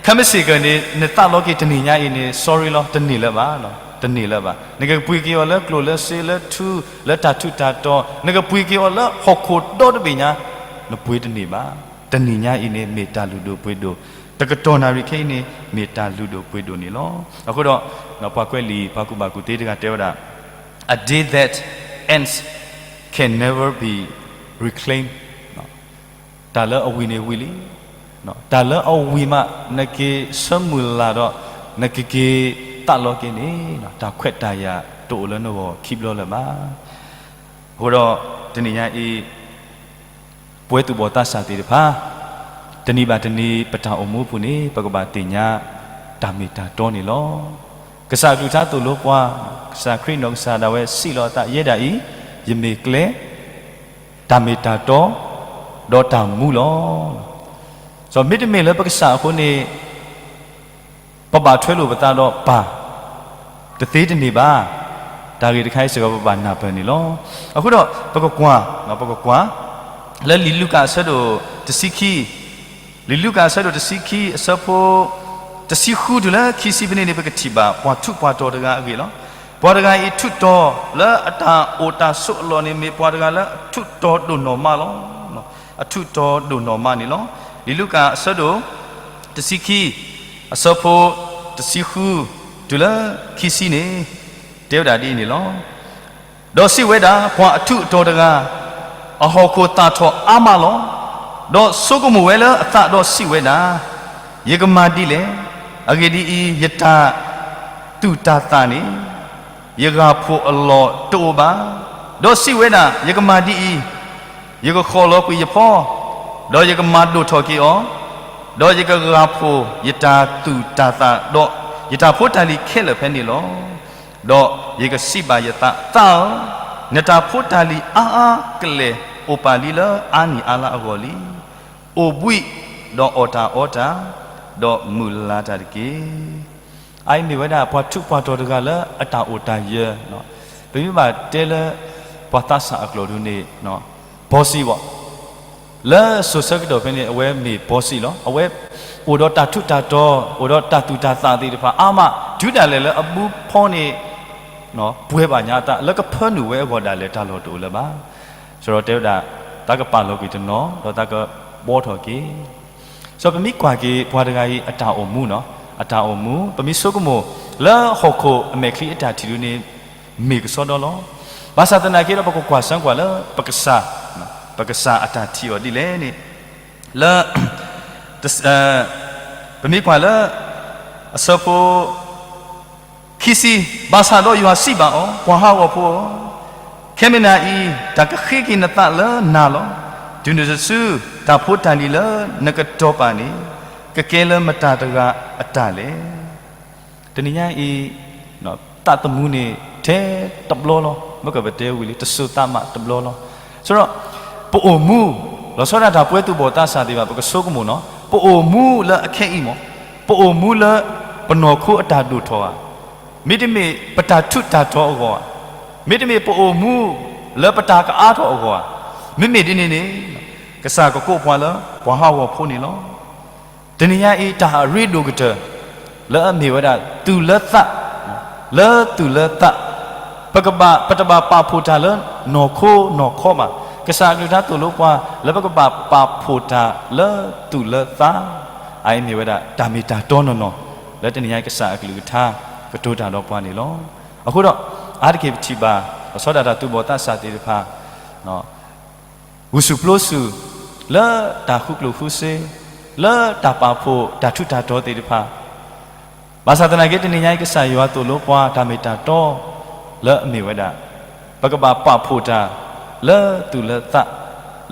ခဲမုၢ်ဆ့ၣ်ကီးန့ၣ် နသးလီက့ၤတနံၤညါအံၤန့ၣ် sorry လီၤ, တန့ၢ်လၢၤဘၣ်, တန့ၢ်လၢၤဘၣ်. နကပှ့ၤက့ၤအီၤလၢကျိၣ်လၢစ့လၢထူ လၢတၢ်ထူးတၢ်တီၤ, နကပှ့ၤက့ၤအီၤလၢဟီၣ်ခိၣ်ဒီတဘ့ၣ်ညါ, နပှ့ၤတန့ၢ်ဘၣ်. တနံၤညါအံၤန့ၣ် မ့ၢ်တၢ်လုၢ်ဒိၣ်ပှ့ၤဒိၣ်, တကတီၢ်နၣ်ရံၣ်ခဲအံၤန့ၣ် မ့ၢ်တၢ်လုၢ်ဒိၣ်ပှ့ၤဒိၣ်န့ၣ်လီၤ. အဃိဒီး ပှၤကွဲးလံာ် ပှၤကူၣ်ဘၣ်ကူၣ်သ့တဂၤတဲဝဲဒၣ်, A day that ends can never be reclaimed. တၢ်လၢအဝံၤန့ၣ်ဝံၤလံ, တၢ်လၢအဝံၤမး နက့ၤဆၢမုၢ်လၢ်ဒီး နကက့ၤသးလီက့ၤန့ၣ် တၢ်ခွဲးတၢ်ယာ်တအိၣ်လၢနဂီၢ်ခံဘျီလၢၤဘၣ်. အဃိဒီး တနံၤညါအံၤ ပဝဲသူၣ်ဘီၣ်သးစၢ်သ့ၣ်တဖၣ် တနံၤဘၣ်တနံၤ ပတၢ်အိၣ်မူအပူၤန့ၣ် ပကဘၣ်သ့ၣ်ညါ တၢ်မ့ၢ်တၢ်တီန့ၣ်လီၤ. ကစၢ်အကလုၢ်ကထါသိၣ်လိပှၤ, ကစၢ်ခရံာ်နီၢ်ကစၢ်ဒၣ်ဝဲစံးလီၤအသး ယဲဒၣ်အံၤ ယမ့ၢ်ကျဲ, တၢ်မ့ၢ်တၢ်တီ, ဒီးတၢ်မူလီၤ. စီၤမ့တမ့ၢ်လၢပကစၢ်အဃိန့ၣ် ပဘၣ်ထွဲလိာ်ပသးဒီးပၢ် တသ့တန့ၢ်ဘၣ်. တၢ်ဂ့ၢ်တခါအံၤစ့ၢ်ကီး ပဘၣ်နၢ်ပၢၢ်န့ၣ်လီၤ. အဃိဒီး ပကကွၢ်, ပကကွၢ်, လၢလံာ်လူၤကၣ်အဆၢဒိၣ်တဆံခံ, လံာ်လူၤကၣ်အဆၢဒိၣ်တဆံခံ အဆၢဖိ တဆံဃုတုၤလၢခံဆံဖဲန့ၣ်န့ၣ် ပကထံၣ်ဘၣ် ပှၤထူးပှၤတီၤတဂၤအဂ့ၢ်လီၤ. ပှၤတဂၤအံၤထူးတီၤလၢအတၢ်အိၣ်တၢ်ဆိးအလီၢ်န့ၣ် မ့ၢ်ပှၤတဂၤလၢအထူးတီၤဒိၣ်နီၢ်မးလီၤ. အထူးတီၤဒိၣ်နီၢ်မးန့ၣ်လီၤ. လံာ်လူၤကၣ်အဆၢဒိၣ် တဆံခံ, အဆၢဖိ တဆံဃု တုၤလၢခံဆံန့ၣ် တဲဝဲဒၣ်ဒ်အံၤန့ၣ်လီၤ. ဒီးစံးဝဲဒၣ်, ပှၤအထူးအတီၤတဂၤ, အဟီၣ်ခိၣ်သၣ်ထီၣ်အါမးလီၤ. ဒီးဆိကမိၣ်ဝဲလၢအသးဒီးစံးဝဲဒၣ်, ယကမၤဒ်လဲၣ်. အဂ့ၢ်ဒ်အံၤ, ယတၢ်သူၣ်တၢ်သးန့ၣ် ယဂၢ်ဖှိၣ်အလီၢ်တအိၣ်ဘၣ်. ဒီးစံးဝဲဒၣ်, ယကမၤဒ်အံၤ, ယကဃီၣ်လီၤကွံာ်ယဖီ, ဒီးယကမၤဒိၣ်ထီၣ်က့ၤအီၤ, ဒီးယကဂၢ်ဖှိၣ်ယတၢ်သူၣ်တၢ်သး, ဒီးယတၢ်ဖိတၢ်လံၤခဲလၢာ်ဖဲန့ၣ်လီၤ. ဒီးယကစံးဘၣ်ယသး, သးဧၢ, နတၢ်ဖိတၢ်လံၤအါအါကလဲာ်အိၣ်ပာ်လံလၢအါနံၣ်အါလါအဂီၢ်လံ. အိၣ်ဘှံးဒီးအီၣ်တၢ်အီတၢ်, ဒီးမုာ်လၤတၢ်တက့ၢ်. အအံၤမ့ၢ်ဝဲဒၣ် ပှၤထူးပှၤတီၤတဂၤလၢအတၢ်အိၣ်တၢ်ယၢၤ, ပမ့ၢ်ဘၣ်တဲလၢ ပှၤသးစၢ်အကျိာ်ဒ်န့ၣ် ဘီစံဘၣ်, လၢစိၤဆၢကတီၢ်ဖဲန့ၣ် အဝဲမ့ၢ်ဘီစံလီၤ. အဝဲအိၣ်ဒီးတၢ်ထူးတၢ်တီၤ, အိၣ်ဒီးတၢ်သူၣ်တၢ်သးသ့ၣ်တဖၣ်အါမး, တုၤဒၣ်လဲာ်လၢအဘုဖီန့ၣ် ပှဲၤဘၣ်ညါအသး လၢကဖၢနုာ်ဝဲအဂီၢ်ဒၣ်လဲာ်တၢ်လီၢ်တအိၣ်လၢၤဘၣ်. စရီတဲဝဲဒၣ်, သးကပာ်လီၤကွံာ်တနီၤ ဒီးသးကဘှီထီၣ်က့ၤ. စီၤပမ့ၢ်ကွၢ်က့ၤပှၤတဂၤအံၤအတၢ်အိၣ်မူနီၤ, အတၢ်အိၣ်မူ ပမ့ၢ်ဆိကမိၣ် လၢဟီၣ်ခိၣ်အမဲာ်ချံအတၢ်ထံၣ်ဒ်န့ၣ် မ့ၢ်ကစီဒီလီၤ. ဘၣ်ဆၣ်သနာ်က့ဒီး ပကကွၢ်စၢကွၢ်လၢ ပကစၢ်, ပကစၢ်အတၢ်ထံၣ်အီၤဒ်လဲၣ်န့ၣ်, လၢ ပမ့ၢ်ကွၢ်လၢ အဆၢဖိ ခံဆံ, ဘၣ်ဆၣ်ဒီးယွၤစံးဘၣ်အီၤ, ပှၤဟးဂီၤဖိဧၢ, ခဲမုၢ်နၤအံၤ တၢ်ကဃ့က့ၤနသးလၢနၤလီၤ. တုၤနုၤတစု တၢ်ဖိတၢ်လံၤလၢနကတီၤပာ်န့ၣ် ကကဲလၢမတၤတဂၤအတၢ်လဲၣ်. တနံၤညါအံၤ သးသမူန့ၣ် ထဲတဘျီလီၤ. မ့ၢ်ကပတဲဝံၤလံ တစိၤသးမးတဘျီလီၤ. စရီ ပအိၣ်မူ လီၤဆီဒၣ်တၢ်ပဝဲသူၣ်ဘီၣ်သးစၢ်သ့ၣ်တဖၣ် ပကဆိကမိၣ်နီၤ, ပအိၣ်မူလၢအခဲအံၤမး, ပအိၣ်မူလၢပနီၢ်ခိအတၢ်ဒိၣ်ထီၣ်ဧါ, မ့တမ့ၢ်ပတၢ်ထူးတၢ်တီၤအဂီၢ်ဧါ, မ့တမ့ၢ်ပအိၣ်မူလၢပတၢ်ကအါထီၣ်အဂီၢ်ဧါ, မ့မ့ၢ်ဒ်န့ၣ်န့ၣ် ကစၢ်ကကိးပှၤလၢ ပှၤဟးဂီၤဖိန့ၣ်လီၤ. တနံၤညါအံၤ တၢ်အရ့ဒိၣ်ကတၢၢ် လၢအမ့ၢ်ဝဲဒၣ် သူၣ်လၢသး, လၢသူၣ်လၢသး, ပကဘၣ်, ပတဘၣ်ပာ်ဖှိၣ်တၢ်လၢနီၢ်ခိနီၢ်ခီဘၣ်. ကစၢ်အကလုၢ်ကထါသိၣ်လိပှၤ လၢပကဘၣ်ပာ်ဖှိၣ်တၢ်လၢသူၣ်လၢသး, အအံၤမ့ၢ်ဝဲဒၣ် တၢ်မ့ၢ်တၢ်တီနီၢ်နီၢ် လၢတနံၤညါအံၤ ကစၢ်အကလုၢ်ကထါ ကတိၤတၢ်ဒီးပှၤန့ၣ်လီၤ. အဃိဒီး အါတက့ၢ်ပထံၣ်ဘၣ် လီၤဆီဒၣ်တၢ်သူၣ်ဘီၣ်သးစၢ်သ့ၣ်တဖၣ် ဂုာ်ဆူၣ်ပျိဆူၣ် လၢတၢ်ဃူကျိၣ်ဃူစ့, လၢတၢ်ပာ်ဖှိၣ်တၢ်ထူးတၢ်တီၤသ့ၣ်တဖၣ်, ဘၣ်ဆၣ်သနာ်က့ တနံၤညါအံၤ ကစၢ်ယွၤသိၣ်လိပှၤ တၢ်မ့ၢ်တၢ်တီ လၢအမ့ၢ်ဝဲဒၣ် ပကဘၣ်ပာ်ဖှိၣ်တၢ် လၢသူၣ်လၢသး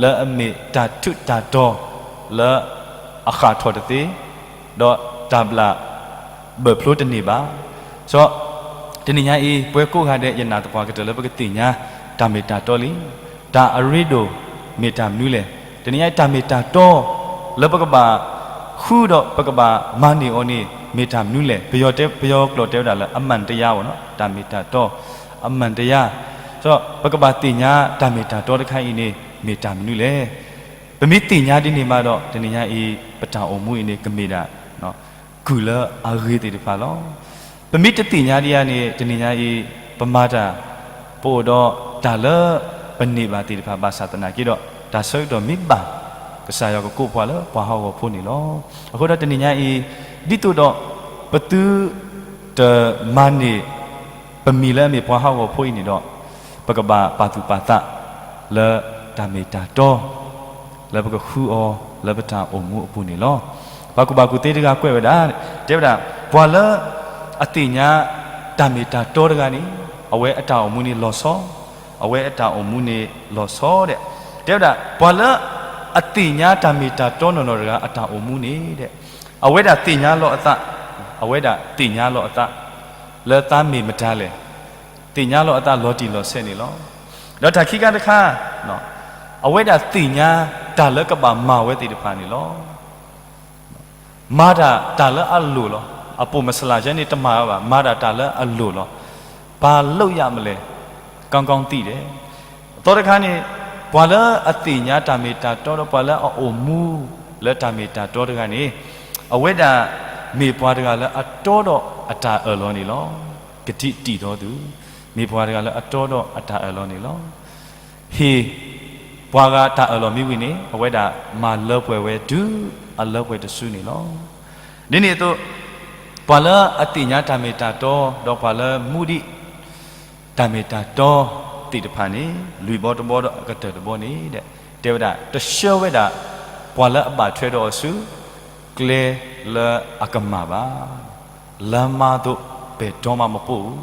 လၢအမ့ၢ်တၢ်ထူးတၢ်တီၤ လၢအဃၣ်ထီၣ်တသ့ ဒီးတၢ်ဘျၣ်ဘၢၣ်ဖျိတန့ၢ်ဘၣ်. စီၤ, တနံၤညါအံၤ ပဝဲကိးဂၤဒဲး ယနာ်သပှၢ်ကတၢၢ်လၢပကသ့ၣ်ညါ တၢ်မ့ၢ်တၢ်တီလံ. တၢ်အရ့ဒိၣ်မ့ၢ်တၢ်မနုၤလဲၣ်. တနံၤညါအံၤ တၢ်မ့ၢ်တၢ်တီ လၢပကဘၣ်ဃုဒီးပကဘၣ်မၤန့ၢ်အီၤန့ၣ် မ့ၢ်တၢ်မနုၤလဲၣ်. ပယီၤတဲ, ပယီၤကျိာ်တဲဝဲဒၣ်လၢ အမှန်တရား ပေါ့နော်, တၢ်မ့ၢ်တၢ်တီ အမှန်တရား. စီၤ, ပကဘၣ်သ့ၣ်ညါတၢ်မ့ၢ်တၢ်တီတခါအံၤန့ၣ် မ့ၢ်တၢ်မနုၤလဲၣ်. ပမ့ၢ်သ့ၣ်ညါဒ်န့ၣ်မးဒီး တနံၤညါအံၤ ပတၢ်အိၣ်မူအံၤန့ၣ် ကမ့ၢ်ဒၣ် ကုၢ်လၢအဂ့ၤသ့ၣ်တဖၣ်လီၤ. ပမ့ၢ်တသ့ၣ်ညါဒံးဧါန့ၣ် တနံၤညါအံၤ ပမၤတၢ် ပအိၣ်ဒီးတၢ်လၢပန့ၢ်ဘၣ်သ့ၣ်တဖၣ် ဘၣ်ဆၣ်သနာ်က့ဒီး တၢ်ဆၢကတီၢ်မ့ၢ်ဘၣ် ကစၢ်ယွၤကကိးပှၤလၢပှၤဟးဂီၤဖိန့ၣ်လီၤ. အဃိဒီးတနံၤညါအံၤ ဒ်သိးဒီး ပသု တမၤန့ၢ် ပမံၤလၢအမ့ၢ်ပှၤဟးဂီၤဖိအံၤန့ၣ်ဒီး ပကဘၣ်ပာ်သူၣ်ပာ်သး လၢတၢ်မ့ၢ်တၢ်တီ လၢပကဃုအီၤလၢပတၢ်အိၣ်မူအပူၤန့ၣ်လီၤ. ပှၤကူၣ်ဘၣ်ကူၣ်သ့တဂၤကွဲးဝဲဒၣ် တဲဝဲဒၣ် ပှၤလၢအသ့ၣ်ညါတၢ်မ့ၢ်တၢ်တီတဂၤန့ၣ် အဝဲအတၢ်အိၣ်မူန့ၣ်လီၤဆီ, အဝဲအတၢ်အိၣ်မူန့ၣ်လီၤဆီဒဲး, တဲဝဲဒၣ် ပှၤလၢအသ့ၣ်ညါတၢ်မ့ၢ်တၢ်တီနီၢ်နီၢ်တဂၤအတၢ်အိၣ်မူန့ၣ်ဒဲး အဝဲဒၣ်သ့ၣ်ညါလီၤအသး, အဝဲဒၣ်သ့ၣ်ညါလီၤအသး လၢသးမ့ၢ်မတၤလဲၣ်, သ့ၣ်ညါလီၤအသးလီၤတံၢ်လီၤဆဲးန့ၣ်လီၤ. ဒီးတၢ်ခံခါတခါ အဝဲဒၣ်သ့ၣ်ညါတၢ်လၢကဘၣ်မၤဝဲသ့ၣ်တဖၣ်န့ၣ်လီၤ. မၤတၢ်တၢ်လၢအလိၣ်လီၤ. အပိာ်မစလၢ်ယဲန့ၣ်တမၤဝဲဘၣ်, မၤတၢ်တၢ်လၢအလိၣ်လီၤ. ပာ်လိာ်ယၣ်မလဲၣ်, ကီကီသံၣ်ဒဲး. အသီတခါန့ၣ် ပှၤလၢအသ့ၣ်ညါတၢ်မ့ၢ်တၢ်တီဒီးပှၤလၢအအိၣ်မူ လၢတၢ်မ့ၢ်တၢ်တီတဂၤန့ၣ် အဝဲဒၣ်မ့ၢ်ပှၤတဂၤလၢအတီဒီးအတၢ်အၢၣ်လီၤန့ၣ်လီၤ. ကတံာ်တံာ်ဒီးသု မ့ၢ်ပှၤတဂၤလၢအတီဒီးအတၢ်အၢၣ်လီၤန့ၣ်လီၤ. ဟ့ၣ် ပှၤဂၤတၢ်အၢၣ်လီၤမ့ၢ်ဝံၤန့ၣ် အဝဲဒၣ်မၤလၢပှဲၤဝဲတုၤအလၢပှဲၤတစုန့ၣ်လီၤ. ဒ်န့ၣ်အသိး ပှၤလၢအသ့ၣ်ညါတၢ်မ့ၢ်တၢ်တီ ဒီးပှၤလၢမူဒံး တၢ်မ့ၢ်တၢ်တီသ့ၣ်တဖၣ်န့ၣ် လွံၢ်ဘီတဘီဒီးအကတၢၢ်တဘီန့ၣ် တဲဝဲဒၣ် တဆှၢဝဲဒၣ် ပှၤလၢအဘၣ်ထွဲဒီးအီၤဆူ ကျဲလၢအကမၣ်ဘၣ်. လၢမါသိးပဲာ်တီမးမပိၢ်ဧူ,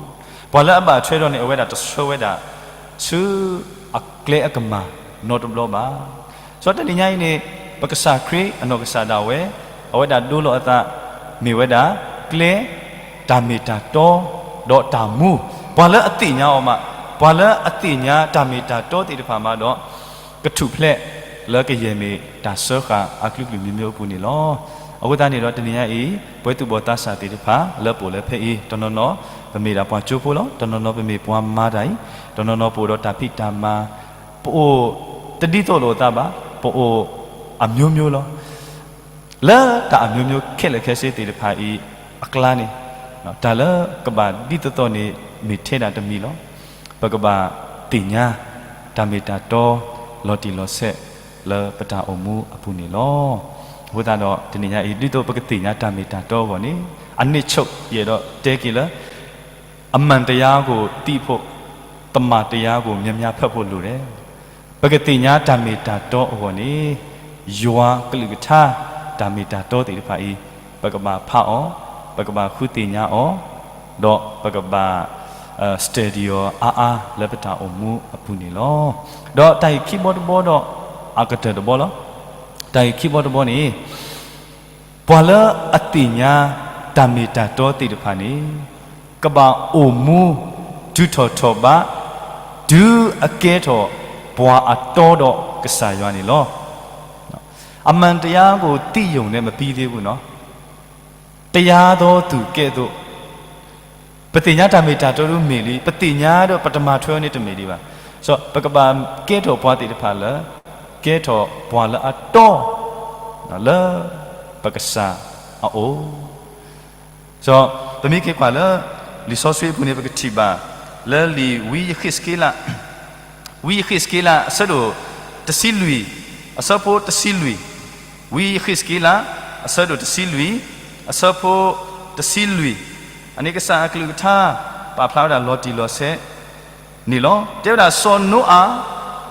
ပှၤလၢအဘၣ်ထွဲဒီးန့ၣ် အဝဲဒၣ်တဆှၢဝဲဒၣ် ဆူအကျဲအကမၣ်နီတဘျီဘၣ်. စီၤတနံၤညါအံၤန့ၣ် ပကစၢ်ခရံာ်အနီၢ်ကစၢ်ဒၣ်ဝဲ အဝဲဒၣ်ဒိလီၤအသး မ့ၢ်ဝဲဒၣ် ကျဲ တၢ်မ့ၢ်တၢ်တီ ဒီးတၢ်မူ, ပှၤလၢအသ့ၣ်ညါအီၤမး, ပှၤလၢအသ့ၣ်ညါတၢ်မ့ၢ်တၢ်တီသ့ၣ်တဖၣ်မးဒီး ကထူၣ်ဖျဲးလၢကယဲၢ်မ့ၢ်တၢ်စၢဃာ်အကလုာ်ကလုာ်မံၤမံၤအပူၤန့ၣ်လီၤ. အဃိသတးန့ၣ်ဒီးတနံၤညါအံၤ ပဝဲသူၣ်ဘီၣ်သးစၢ်သ့ၣ်တဖၣ်လၢပအိၣ်လၢဖဲအံၤ တနီၤနီၤ ပမ့ၢ်ဒၣ်ပှၤကၠိဖိလီၤ, တနီၤနီၤပမ့ၢ်ပှၤမၤတၢ်အံၤ, တနီၤနီၤပအိၣ်ဒီးတၢ်ဖံးတၢ်မၤ, ပအိၣ်တဒ်သိးလိာ်အသးဘၣ်, ပအိၣ်အမျိုးမျိုးလီၤ. လၢတၢ်အမျိုးမျိုးခဲလၢာ်ခဲဆ့သ့ၣ်တဖၣ်အံၤအကျါန့ၣ် တၢ်လၢကဘၣ်ဒ်သိးသိးန့ၣ် မ့ၢ်ထဲဒၣ်တမံၤလီၤ. ပကဘၣ်သ့ၣ်ညါ တၢ်မ့ၢ်တၢ်တီ လီၤတံၢ်လီၤဆဲးလၢပတၢ်အိၣ်မူအပူၤန့ၣ်လီၤ. အဃိသတးဒီးတနံၤညါအံၤ ဒ်သိးပကသ့ၣ်ညါတၢ်မ့ၢ်တၢ်တီအဂီၢ်န့ၣ် အန့ၣ်ဆိၣ်ယအဲၣ်ဒိးတဲက့ၤလၢ အမှန်တရားကိုသိဖို့ သမ္မာတရားကို များများဖတ်ဖို့လိုတယ်. ပကသ့ၣ်ညါတၢ်မ့ၢ်တၢ်တီအဂီၢ်န့ၣ် ယွၤကလုၢ်ကထါ တၢ်မ့ၢ်တၢ်တီသ့ၣ်တဖၣ်အံၤ ပကဘၣ်ဖးအီၤ, ပကဘၣ်ဃုသ့ၣ်ညါအီၤ, ဒီးပကဘၣ် study အီၤအါအါလၢပတၢ်အိၣ်မူအပူၤန့ၣ်လီၤ. ဒီးတၢ်ဂ့ၢ်ခံဘီတဘီဒီး အကတၢၢ်တဘီလီၤ. တၢ်ဂ့ၢ်ခံဘီတဘီန့ၣ် ပှၤလၢအသ့ၣ်ညါတၢ်မ့ၢ်တၢ်တီသ့ၣ်တဖၣ်န့ၣ် ကဘၣ်အိၣ်မူ တုၤထီၣ်ထီၣ်ဘး တုၤအကဲထီၣ်ပှၤအတီဒီးကစၢ်ယွၤန့ၣ်လီၤ. အမှန်တရားကိုသိရုံနဲ့မပြီးသေးဘူးနော်. တရားသောသူကဲ့သို့ ပသ့ၣ်ညါတၢ်မ့ၢ်တၢ်တီဒ်မ့ၢ်လံ, ပသ့ၣ်ညါဒီးပတမၤထွဲန့ၣ်တမ့ၢ်ဒံးဘၣ်. ပကဘၣ်ကဲထီၣ်ပှၤသ့ၣ်တဖၣ်လၢ ကဲထီၣ်ပှၤလၢအတီ လၢပကစၢ်အအိၣ် ပမ့ၢ်က့ၤကွၢ်လၢ လံာ်စီဆှံအပူၤန့ၣ် ပကထံၣ်ဘၣ် လၢလံာ်ဝံယဃ့းစက့လး, ဝံယဃ့းစက့လး အဆၢဒိၣ်တဆံလွံၢ်, အဆၢဖိတဆံလွံၢ်, ဝံယဃ့းစက့လး အဆၢဒိၣ်တဆံလွံၢ်, အဆၢဖိတဆံလွံၢ်, အန့ၣ်ကစၢ်အကလုၢ်ကထါ ပာ်ဖျါဝဲဒၣ်လီၤတံၢ်လီၤဆဲး န့ၣ်လီၤ. တဲဝဲဒၣ် စီၤနိအၤ,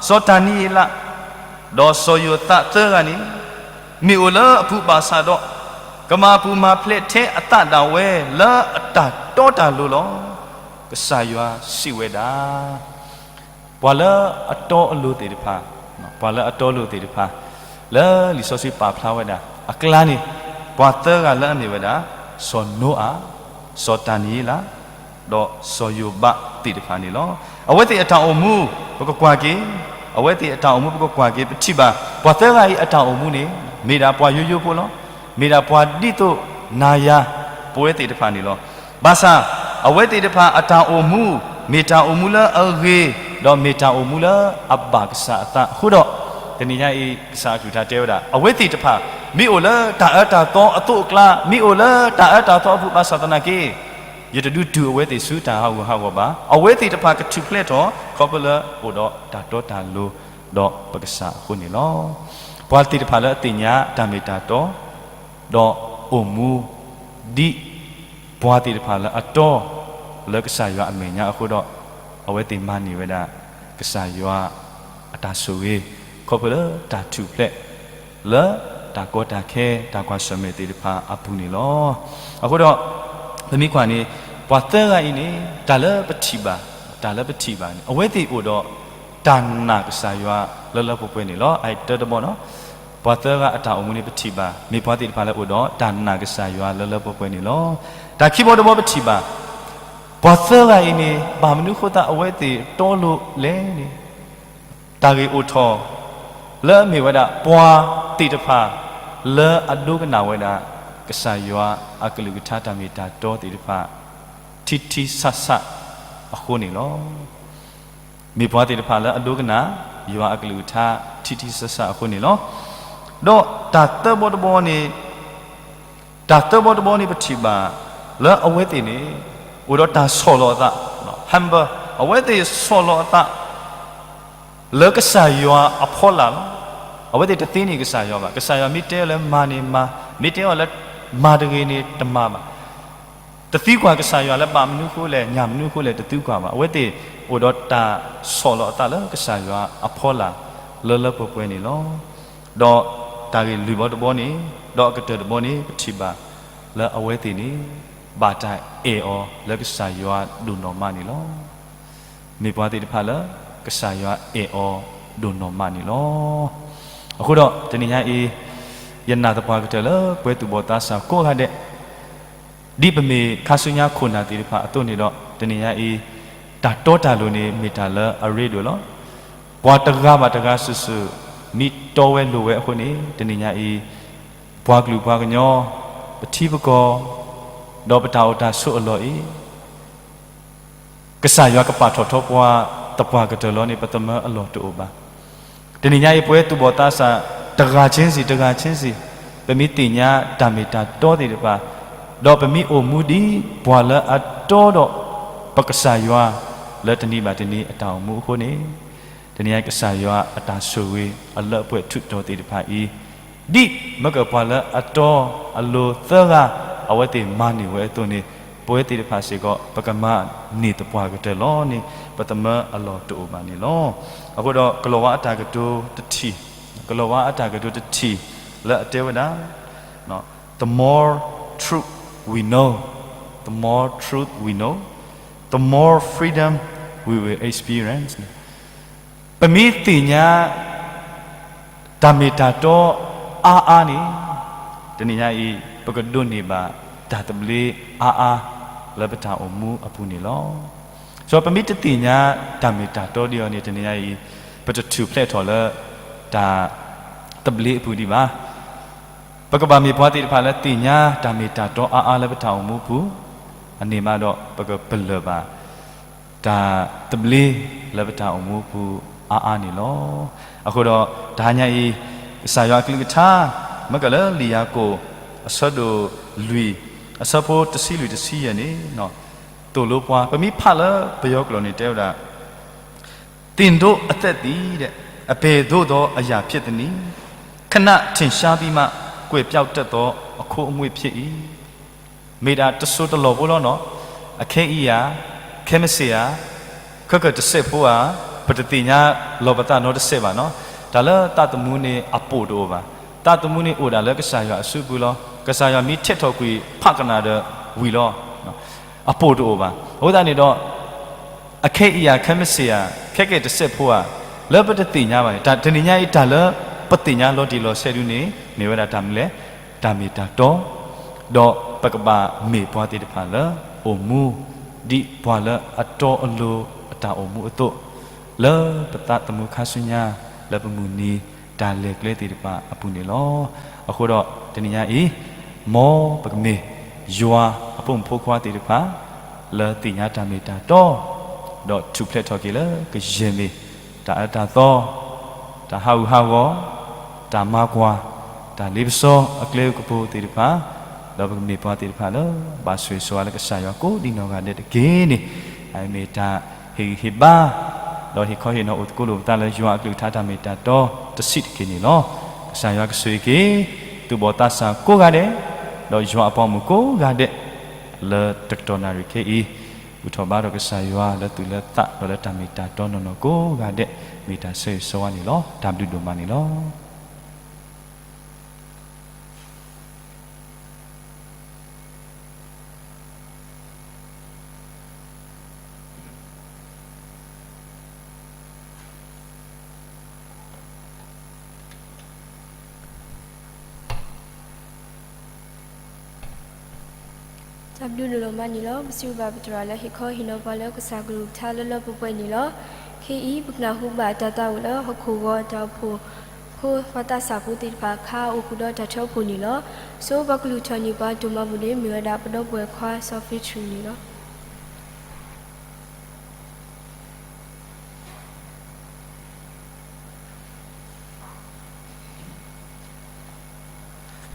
စီၤတၤနံယ့လး, ဒီးစီၤယိၤသးသၢဂၤန့ၣ် မ့ၢ်အိၣ်လၢအပူၤဘၣ်ဆၣ်ဒီး ကမၤပူၤမၤဖျဲးထဲအသးဒၣ်ဝဲလၢအတၢ်တီတၢ်လိၤလီၤ. ကစၢ်ယွၤစံးဝဲဒၣ် ပှၤလၢအတီအလိၤသ့ၣ်တဖၣ်, ပှၤလၢအတီအလိၤသ့ၣ်တဖၣ် လၢလံာ်စီဆှံပာ်ဖျါဝဲဒၣ် အကျါန့ၣ် ပှၤသၢဂၤလၢအမ့ၢ်ဝဲဒၣ် စီၤနိအၤ, စီၤတၤနံယ့လး, ဒီးစီၤယိၤဘးသ့ၣ်တဖၣ်န့ၣ်လီၤ. အဝဲသ့ၣ်အတၢ်အိၣ်မူ ပကကွၢ်က့ၤ, အဝဲသ့ၣ်အတၢ်အိၣ်မူပကကွၢ်က့ၤ ပထံၣ်ဘၣ် ပှၤသၢဂၤအံၤအတၢ်အိၣ်မူန့ၣ် မ့ၢ်ဒၣ်ပှၤယိယိဖိလီၤ. မ့ၢ်ဒၣ်ပှၤဒ်သိးနၤယၤ ပဝဲသ့ၣ်တဖၣ်န့ၣ်လီၤ. ဘၣ်ဆၣ် အဝဲသ့ၣ်တဖၣ်အတၢ်အိၣ်မူ မ့ၢ်တၢ်အိၣ်မူလၢအဂ့ၤ, ဒီးမ့ၢ်တၢ်အိၣ်မူလၢအဘၣ်ကစၢ်အသးအဃိဒီး တနံၤညါအံၤ ကစၢ်အကလုၢ်ကထါတဲဝဲဒၣ် အဝဲသ့ၣ်တဖၣ် မ့ၢ်အိၣ်လၢတၢ်အၢတၢ်သီအသိးအကျါ, မ့ၢ်အိၣ်လၢတၢ်အၢတၢ်သီအပူၤဘၣ်ဆၣ်သနာ်က့, ယတဒုးတုၤအဝဲသ့ၣ်ဆူတၢ်ဟးဂူာ်ဟးဂီၤဘၣ်. အဝဲသ့ၣ်တဖၣ်ကထူၣ်ဖျဲးထီၣ် ခီဖျိလၢအိၣ်ဒီးတၢ်တီတၢ်လိၤဒီးပကစၢ်အဃိန့ၣ်လီၤ. ပှၤသ့ၣ်တဖၣ်လၢအသ့ၣ်ညါတၢ်မ့ၢ်တၢ်တီ ဒီးအိၣ်မူ ဒ်ပှၤသ့ၣ်တဖၣ်လၢအတီ လၢကစၢ်ယွၤအမဲာ်ညါအဃိဒီး, အဝဲသ့ၣ်မၤန့ၢ်ဝဲဒၣ် ကစၢ်ယွၤအတၢ်ဆိၣ်ဂ့ၤ ခီဖျိလၢတၢ်ထူၣ်ဖျဲး လၢတၢ်ကီတၢ်ခဲ တၢ်ကွၢ်ဆၢၣ်မဲာ်သ့ၣ်တဖၣ်အပူၤန့ၣ်လီၤ. အဃိဒီး ပမ့ၢ်ကွၢ်န့ၣ် ပှၤသၢဂၤအံၤန့ၣ် တၢ်လၢပထံၣ်ဘၣ်, တၢ်လၢပထံၣ်ဘၣ်န့ၣ် အဝဲသ့ၣ်အိၣ်ဒီးတၢ်နာ်ကစၢ်ယွၤလၢလၢပှဲၤပှဲၤန့ၣ်လီၤ. အတၢတဘီနီၤ, ပှၤသၢဂၤအတၢ်အိၣ်မူန့ၣ်ပထံၣ်ဘၣ်, မ့ၢ်ပှၤသ့ၣ်တဖၣ်လၢအိၣ်ဒီးတၢ်နာ်ကစၢ်ယွၤလၢလၢပှဲၤပှဲၤန့ၣ်လီၤ. တၢ်ခံဘီတဘီပထံၣ်ဘၣ်, ပှၤသၢဂၤအံၤန့ၣ် ဘၣ်မနုၤဃိသတးအဝဲသ့ၣ်တီလိၤလဲၣ်န့ၣ်, တၢ်ဂ့ၢ်အိၣ်ထီၣ် လၢအမ့ၢ်ဝဲဒၣ်ပှၤသ့ၣ်တဖၣ် လၢအဒိကနၣ်ဝဲဒၣ် ကစၢ်ယွၤအကလုၢ်ကထါတၢ်မ့ၢ်တၢ်တီသ့ၣ်တဖၣ် ထံထံဆးဆးအဃိန့ၣ်လီၤ. မ့ၢ်ပှၤသ့ၣ်တဖၣ်လၢအဒိကနၣ် ယွၤအကလုၢ်ကထါထံထံဆးဆးအဃိန့ၣ်လီၤ. ဒီးတၢ်သၢဘီတဘီန့ၣ် တၢ်သၢဘီတဘီန့ၣ်ပထံၣ်ဘၣ် လၢအဝဲသ့ၣ်န့ၣ် အိၣ်ဒီးတၢ်ဆီၣ်လီၤအသး, humble, အဝဲသ့ၣ်ဆီၣ်လီၤအသး လၢကစၢ်ယွၤအဖီလာ်လီၤ. အဝဲသ့ၣ်တသ့န့ၢ်ကစၢ်ယွၤဘၣ်. ကစၢ်ယွၤမ့ၢ်တဲအီၤလၢမၤန့ၣ်မၤ, မ့ၢ်တဲအီၤလၢမၤတဂ့ၤန့ၣ်တမၤဘၣ်. တသံကွၢ်ကစၢ်ယွၤလၢဘၣ်မနုၤဃိလဲၣ်, ညၣ်မနုၤဃိလဲၣ်, တသံကွၢ်ဘၣ်. အဝဲသ့ၣ်အိၣ်ဒီးတၢ်ဆီၣ်လီၤအသးလၢကစၢ်ယွၤအဖီလာ် လၢလၢပှဲၤပှဲၤန့ၣ်လီၤ. ဒီးတၢ်ဂ့ၢ်လွံၢ်ဘီတဘီန့ၣ်, ဒီးအကတၢၢ်တဘီန့ၣ် ပထံၣ်ဘၣ် လၢအဝဲသ့ၣ်န့ၣ် ဘၣ်တၢ်အဲၣ်အီၤလၢကစၢ်ယွၤဒိၣ်နီၢ်မးန့ၣ်လီၤ. မ့ၢ်ပှၤသ့ၣ်တဖၣ်လၢ ကစၢ်ယွၤအဲၣ်အီၤဒိၣ်နီၢ်မးန့ၣ်လီၤ. အဃိဒီးတနံၤညါအံၤ ယနာ်သပှၢ်ကတၢၢ်လၢပဝဲသူၣ်ဘီၣ်သးစၢ်ကိးဂၤဒဲး ဒ်ပမ့ၢ်ခါဆူညါခိၣ်နၢ်သ့ၣ်တဖၣ်အသိးန့ၣ်ဒီး တနံၤညါအံၤ တၢ်တီတၢ်လိၤန့ၣ် မ့ၢ်တၢ်လၢအရ့ဒိၣ်လီၤ. ပှၤတဂၤဘၣ်တဂၤစုာ်စုာ် မ့ၢ်တီဝဲလိၤဝဲအဃိန့ၣ် တနံၤညါအံၤ ပှၤကလုာ်ပှၤကညီ ပထံပကီၢ် ဒီးပတၢ်အိၣ်တၢ်ဆိးအလီၢ်အံၤ ကစၢ်ယွၤကပာ်ထီၣ်ထီပှၤသပှၢ်ကတၢၢ်လီၤန့ၣ် ပသမၢအလီၢ်တအိၣ်ဘၣ်. တနံၤညါအံၤ ပဝဲသူၣ်ဘီၣ်သးစၢ် တဂၤချင်းစီ တဂၤချင်းစီ ပမ့ၢ်သ့ၣ်ညါတၢ်မ့ၢ်တၢ်တီသ့ၣ်တဖၣ် ဒီးပမ့ၢ်အိၣ်မူဒ်ပှၤလၢအတီဒီး ပကစၢ်ယွၤ လၢတနံၤဘၣ်တနံၤအတၢ်အိၣ်မူအဃိန့ၣ် တနံၤညါကစၢ်ယွၤအတၢ်ဆိၣ်ဂ့ၤအလၢအပှဲၤထူးတီၤသ့ၣ်တဖၣ်အံၤ ဒ်မ့ၢ်ကပှၤလၢအတီအလိၤသၢဂၤ အဝဲသ့ၣ်မၤန့ၢ်ဝဲအသိးန့ၣ် ပဝဲသ့ၣ်တဖၣ်စ့ၢ်ကီး ပကမၤန့ၢ်သပှၢ်ကတၢၢ်လီၤန့ၣ် ပသမၢအလီၢ်တအိၣ်ဘၣ်န့ၣ်လီၤ. အဃိဒီးကလီၤဝါအတၢ်ကတိၤတထံၣ်, ကလီၤဝါအတၢ်ကတိၤတထံၣ် လၢအတဲဝဲဒၣ် the more truth we know, the more truth we know, the more freedom we will experience. ပမ့ၢ်သ့ၣ်ညါ တၢ်မ့ၢ်တၢ်တီအါအါန့ၣ် တနံၤညါအံၤ ပကဒိးန့ၢ်ဘၣ်တၢ်သဘျ့အါအါ လၢပတၢ်အိၣ်မူအပူၤန့ၣ်လီၤ. ဒီးပမ့ၢ်တသ့ၣ်ညါတၢ်မ့ၢ်တၢ်တီဒံးအီၤန့ၣ် တနံၤညါအံၤ ပတထူၣ်ဖျဲးထီၣ်လၢ တၢ်သဘျ့အပူၤဒံးဘၣ်. ပကဘၣ်မ့ၢ်ပှၤသ့ၣ်တဖၣ်လၢသ့ၣ်ညါတၢ်မ့ၢ်တၢ်တီအါအါလၢပတၢ်အိၣ်မူပူၤ, အန့ၣ်မးဒီးပကပလၢၢ်ဘၣ် တၢ်သဘျ့လၢပတၢ်အိၣ်မူပူၤအါအါန့ၣ်လီၤ. အဃိဒီးတဟါညါအံၤ ကစၢ်ယွၤအကလုၢ်ကထါ မ့ၢ်ကလၢလံာ်ယၤကိာ် အဆၢဒိၣ်လွံၢ် အဆၢဖိတဆံလွံၢ်တဆံယဲၢ်န့ၣ် သိၣ်လိပှၤ ပမ့ၢ်ဖးလၢပယီၤကျိာ်န့ၣ်တဲဝဲဒၣ် သင်တို့အသက်သည် အဘယ်သို့သောအရာဖြစ်သနည်း။ ခဏထင်ရှားပြီးမှ ကွယ်ပျောက်တတ်သောအခိုးအငွေ့ဖြစ်၏. မ့ၢ်ဒၣ်တစိၤတလီၢ်ဖိလီၤနီၤ, အခဲအံၤဧါ, ခဲမုၢ်ဆ့ၣ်ဧါ, ခဲကတစဲးဖိဧါ, ပတသ့ၣ်ညါလီၤပသးနီတစဲးဘၣ်နီၤ. တၢ်လၢသးသမူန့ၣ်အပိာ်တအိၣ်ဘၣ်. သးသမူန့ၣ်အိၣ်ဒၣ်လၢကစၢ်ယွၤအစုပူၤလီၤ. ကစၢ်ယွၤမ့ၢ်ထံးထီၣ်ကွံာ်ဖးကနၣ်ဒီးဝံၤလီၤ. အပိာ်တအိၣ်ဘၣ်. အဃိသတးန့ၣ်ဒီး အခဲအံၤဧါ, ခဲမုၢ်ဆ့ၣ်ဧါ, ခဲကတစဲးဖိဧါ, လၢပတသ့ၣ်ညါဘၣ်န့ၣ် တၢ်တနံၤညါအံၤ တၢ်လၢပသ့ၣ်ညါလီၤတံၢ်လီၤဆဲးဒုန့ၣ် မ့ၢ်ဝဲဒၣ်တၢ်မနုၤလဲၣ်, တၢ်မ့ၢ်တၢ်တီ, ဒီးပကဘၣ်မ့ၢ်ပှၤသ့ၣ်တဖၣ်လၢ အိၣ်မူ ဒ်ပှၤလၢအတီအလိၤအတၢ်အိၣ်မူအသိး, လၢပသးသမူခါဆူညါ လၢပမုၢ်နံၤတၢ်လဲၤကျဲသ့ၣ်တဖၣ်အပူၤန့ၣ်လီၤ. အဃိဒီးတနံၤညါအံၤ မ်ပကမ့ၢ်ယွၤအဖိမုၣ်ဖိခွါသ့ၣ်တဖၣ် လၢသ့ၣ်ညါတၢ်မ့ၢ်တၢ်တီ, ဒီးထူၣ်ဖျဲးထီၣ်က့ၤလၢကယဲၢ်မ့ၢ်တၢ်အၢတၢ်သီ, တၢ်ဟးဂူာ်ဟးဂီၤ, တၢ်မၤကွၢ်, တၢ်လ့ပစီအကျဲအကပူၤသ့ၣ်တဖၣ်, ဒီးပကမ့ၢ်ပှၤသ့ၣ်တဖၣ်လၢ ဘၣ်ဆိၣ်ဂ့ၤဆိၣ်ဝါလၢကစၢ်ယွၤကိးဒံနီၢ်ဂၤဒဲးတက့ၢ်န့ၣ်, အမ့ၢ်တၢ်ဟ့ၣ်ဂံၢ်ဟ့ၣ်ဘါ, ဒီးဟ့ၣ်ခီဟ့ၣ်နီၤအိၣ်သကိးလိာ်ပသးလၢယွၤအကလုၢ်ကထါတၢ်မ့ၢ်တၢ်တီတဆံးတက့ၢ်န့ၣ်လီၤ. ကစၢ်ယွၤကဆိၣ်ဂ့ၤက့ၤ သူၣ်ဘီၣ်သးစၢ်ကိးဂၤဒဲး, ဒီးယွၤအပှၤမုၣ်ကိးဂၤဒဲး, လၢတကတီၢ်နၣ်ရံၣ်ခဲအံၤ, ဘူၣ်ထီၣ်ဘါထီၣ်ကစၢ်ယွၤလၢသူၣ်လၢသး ဒီးလၢတၢ်မ့ၢ်တၢ်တီနီၢ်နီၢ်ကိးဂၤဒဲး, မ့ၢ်တၢ်ဆိၣ်ဂ့ၤဆိၣ်ဝါန့ၣ်လီၤ. တၢ်ဘျုးဒိၣ်မးန့ၣ်လီၤ. တၢ်ဘျုးဒိၣ်မးန့ၣ်လီၤ. ပစံးဘျုးဘၣ်ပသရၣ်လၢဟ့ၣ်ခီဟ့ၣ်နီၤပှၤလၢကစၢ်ကလုၢ်ကထါလၢလၢပှဲၤပှဲၤန့ၣ်လီၤ. ခဲအံၤ ပကနၢ်ဟူဘၣ်တၢ်သးအိၣ်လၢဟီၣ်ခိၣ်ဂီၤတၢ်အိၣ်ဖှိၣ် ဖိခွါသးစၢ်ဖိသ့ၣ်တဖၣ် ခါအိၣ်ဃုာ်ဒီးတၢ်ထၢဖှိၣ်န့ၣ်လီၤ. ဆိပှၤကလုၢ်ထီၣ်န့ၢ်ပှၤဒိၣ်မးပူၤန့ၣ် မ့ၢ်ဝဲဒၣ်ပဒီပုၢ်ဝဲၢ်ခွါစီၤဖံထရံးန့ၣ်လီၤ.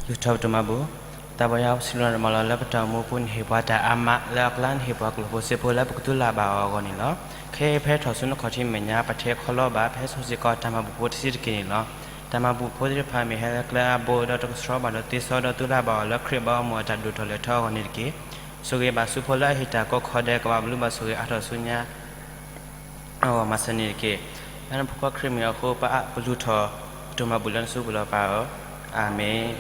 လူၤထီၣ်ပတၢ်မၤဘူၣ်, တၢ်ဘၣ်ယွၤပစံးလီၤမၤလီၤလၢပတၢ်အိၣ်မူပူၤန့ၣ် ဟ့ၣ်ပှၤတၢ်အါမးလၢအကျါန့ၣ် ဟ့ၣ်ပှၤကလုာ်ဖိစ့ဖိလၢပကတူၢ်လိာ်ဘၣ်အီၤအဂီၢ်န့ၣ်လီၤ. ခဲအံၤဖဲထီၣ်ဆူနခီၣ်ထံးမဲာ်ညါ ပထဲခီလီၤဘၣ် ဖဲဆိစ့ၢ်ကီးတၢ်မၤဘူၣ်ဖိတဆံးတက့ၢ်န့ၣ်လီၤ. တၢ်မၤဘူၣ်ဖိသ့ၣ်တဖၣ်မ့ၢ်ဟဲလၢကျဲအါဘိ ဒီးတကဆှီဘၣ်ဒီးသ့စီဒီးတူၢ်လိာ်ဘၣ်အီၤလၢခရံာ်ဘၣ်အီၤမ့ၢ်အတၢ်ဒိၣ်ထီၣ်လဲၢ်ထီၣ်အဂီၢ်န့ၣ်တက့ၢ်. ဆိၣ်ဂ့ၤဘၣ်ဆူဖိလၢအဟ့ၣ်တၢ်ကိးခီဒဲး ကဘၣ်ဘျုးဘၣ်ဆိၣ်ဂ့ၤအါထီၣ်ဆူညါ အဂီၢ်မၤစၢၤန့ၣ်တက့ၢ်. လၢနဖိခွါခရံာ်မံၤအဃိ ပအါပလူၤထီၣ် ပတၢ်မၤဘူၣ်လၢနစုပူၤလီၤပၢ်ဧၢ, အၤမ့ၣ်.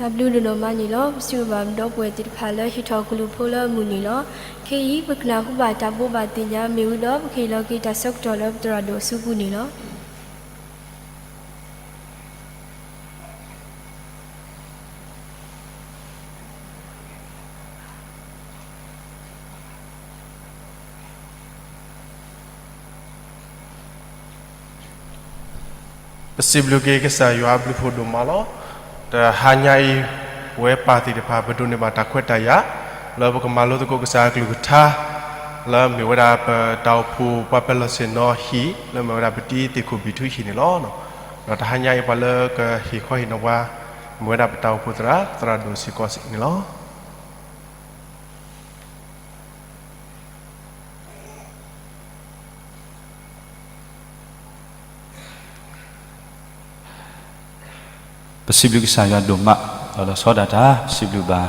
တၢ်ဘျုးဒိၣ်နီၢ်မးန့ၣ်လီၤ. ပစံးဘျုးဘၣ်ပဒီပုၢ်ဝဲၢ်သ့ၣ်တဖၣ်လၢဟ့ၣ်ထီၣ်ကလုၢ်ဖိလၢအမုာ်န့ၣ်လီၤ. ခဲအံၤ ပကနၢ်ဟူဘၣ်တၢ်ဘိးဘၣ်သ့ၣ်ညါမ့ၢ်ဝံၤဒီး ပကဟ့ၣ်လီၤက့ၤတၢ်ဆၢကတီၢ်လၢပသရၣ်ဒိၣ်အစုပူၤန့ၣ်လီၤ. ပစံးဘျုးက့ၤကစၢ်ယွၤအဘျုးအဖှိၣ်ဒိၣ်မးလီၤ. တဟါညါအံၤ ပဝဲပၢ်သ့ၣ်တဖၣ် ပဒိးန့ၢ်ဘၣ်တၢ်ခွဲးတၢ်ယာ် လၢပကမၤလိသကိးကစၢ်အကလုၢ်ကထါ လၢမ့ၢ်ဝဲဒၣ်ပတၢ်အိၣ်ဖှိၣ်ပှၤပၢၤလီၢ်ဆ့ၣ်နီၤဟံၣ် လၢမ့ၢ်ဝဲဒၣ်ပတံၤသ့ၣ်ခိၣ်ဘံၣ်ထူဟံၣ်န့ၣ်လီၤ. ဒီးတဟါညါအံၤ ပှၤလၢကဟ့ၣ်ခီဟ့ၣ်နီၤပှၤ မ့ၢ်ဝဲဒၣ်ပတၢ်အိၣ်ဖှိၣ်သရၣ် သရၣ်ဒိၣ်စ့ၢ်ကီးန့ၣ်လီၤ. ပစံးဘျုးကစၢ်ယွၤဒိၣ်မး ဒီးလီၤဆီဒၣ်တၢ် ပစံးဘျုးဘၣ်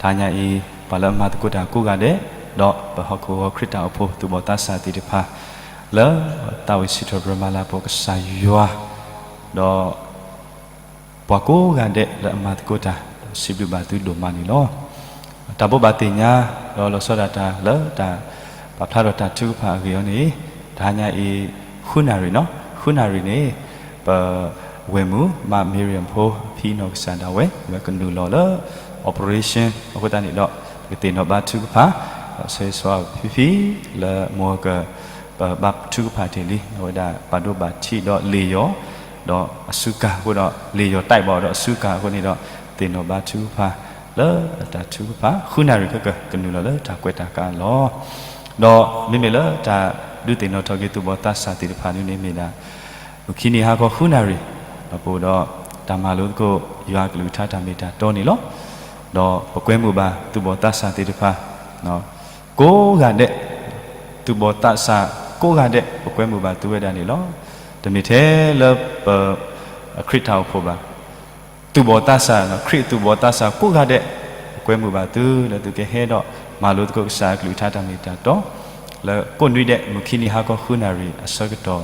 တဟါညါအံၤ ပှၤလၢအမၤသကိးတၢ်ကိးဂၤဒဲး ဒီးပဟီၣ်ခိၣ်ဂီၤခရံာ်တၢ်အိၣ်ဖှိၣ်သူၣ်ဘီၣ်သးစၢ်သ့ၣ်တဖၣ် လၢသးဝံၣ်စံးထီၣ်ပတြၢၤမၤလၤကပီၤကစၢ်ယွၤ ဒီး ပှၤကိးဂၤဒဲးလၢအမၤသကိးတၢ် ဒီးစံးဘျုးဘၣ်သုဒိၣ်မးန့ၣ်လီၤ. တၢ်ဘိးဘၣ်သ့ၣ်ညါ ဒီးလီၤဆီဒၣ်တၢ်လၢတၢ်ပာ်ဖျါထီၣ်တၢ်ထုကဖၣ်အဂ့ၢ်အီၤန့ၣ် တဟါညါအံၤ ဃုနၣ်ရံၣ်နီၤ ဃုနၣ်ရံၣ်န့ၣ် ပဝဲၢ်မုၣ် မ Miriam ဖိ အဖံနီၢ်ကစၢ်ဒၣ်ဝဲ အဝဲကနုာ်လီၤလၢ operation အဃိသတးန့ၣ်ဒီး ပကသ့ၣ်နီၣ်ဘါထုကဖၣ် ဒီးဆၢဂ့ၤဆၢဝါဖံဖံ လၢမိၢ်က ပဘါထုကဖၣ်တ့ၢ်လံ အဝဲဒၣ်ပာ်ဒိဘၣ်ထံးဒီးလ့ၣ်ယီၤ ဒီးအစုကၢ်အဃိဒီး လ့ၣ်ယီၤတၢ်ဘၣ်ဒီးအစုကၢ်အဃိန့ၣ်ဒီး သ့ၣ်နီၣ်ဘါထုကဖၣ် လၢတၢ်ထုကဖၣ် ဃုနၣ်ရံၣ်ခဲက ကနုာ်လီၤလၢတၢ်ကွဲးတၢ်ကးလီၤ. ဒီးမ့မ့ၢ်လၢတၢ်ဒုးသ့ၣ်နီၣ်ထီၣ်က့ၤသူၣ်ဘီၣ်သးစၢ်သ့ၣ်တဖၣ်န့ၣ်မ့ၢ်ဒၣ် မုၢ်ခံနံၤဟါခီဃုနၣ်ရံၣ် ဒီးပအိၣ်ဒီး တၢ်မၤလိသကိးယွၤကလုၢ်ကထါတၢ်မ့ၢ်တၢ်တီန့ၣ်လီၤ. ဒီးပကွဲမုာ်ဘၣ်သူၣ်ဘီၣ်သးစၢ်သ့ၣ်တဖၣ် ကိးဂၤဒဲး သူၣ်ဘီၣ်သးစၢ်ကိးဂၤဒဲး ပကွဲမုာ်ဘၣ်သုဝဲဒၣ်န့ၣ်လီၤ. တမ့ၢ်ထဲလၢပ ခရံာ်တၢ်အိၣ်ဖှိၣ်ဘၣ် သူၣ်ဘီၣ်သးစၢ် ခရံာ်သူၣ်ဘီၣ်သးစၢ်ကိးဂၤဒဲး ပကွဲမုာ်ဘၣ်သုလၢသုကဟဲဒီး မၤလိသကိးကစၢ်အကလုၢ်ကထါတၢ်မ့ၢ်တၢ်တီ လၢကိးနွံဒဲး မုၢ်ခံနံၤဟါခီဃုနၣ်ရံၣ်အဆၢကတီၢ်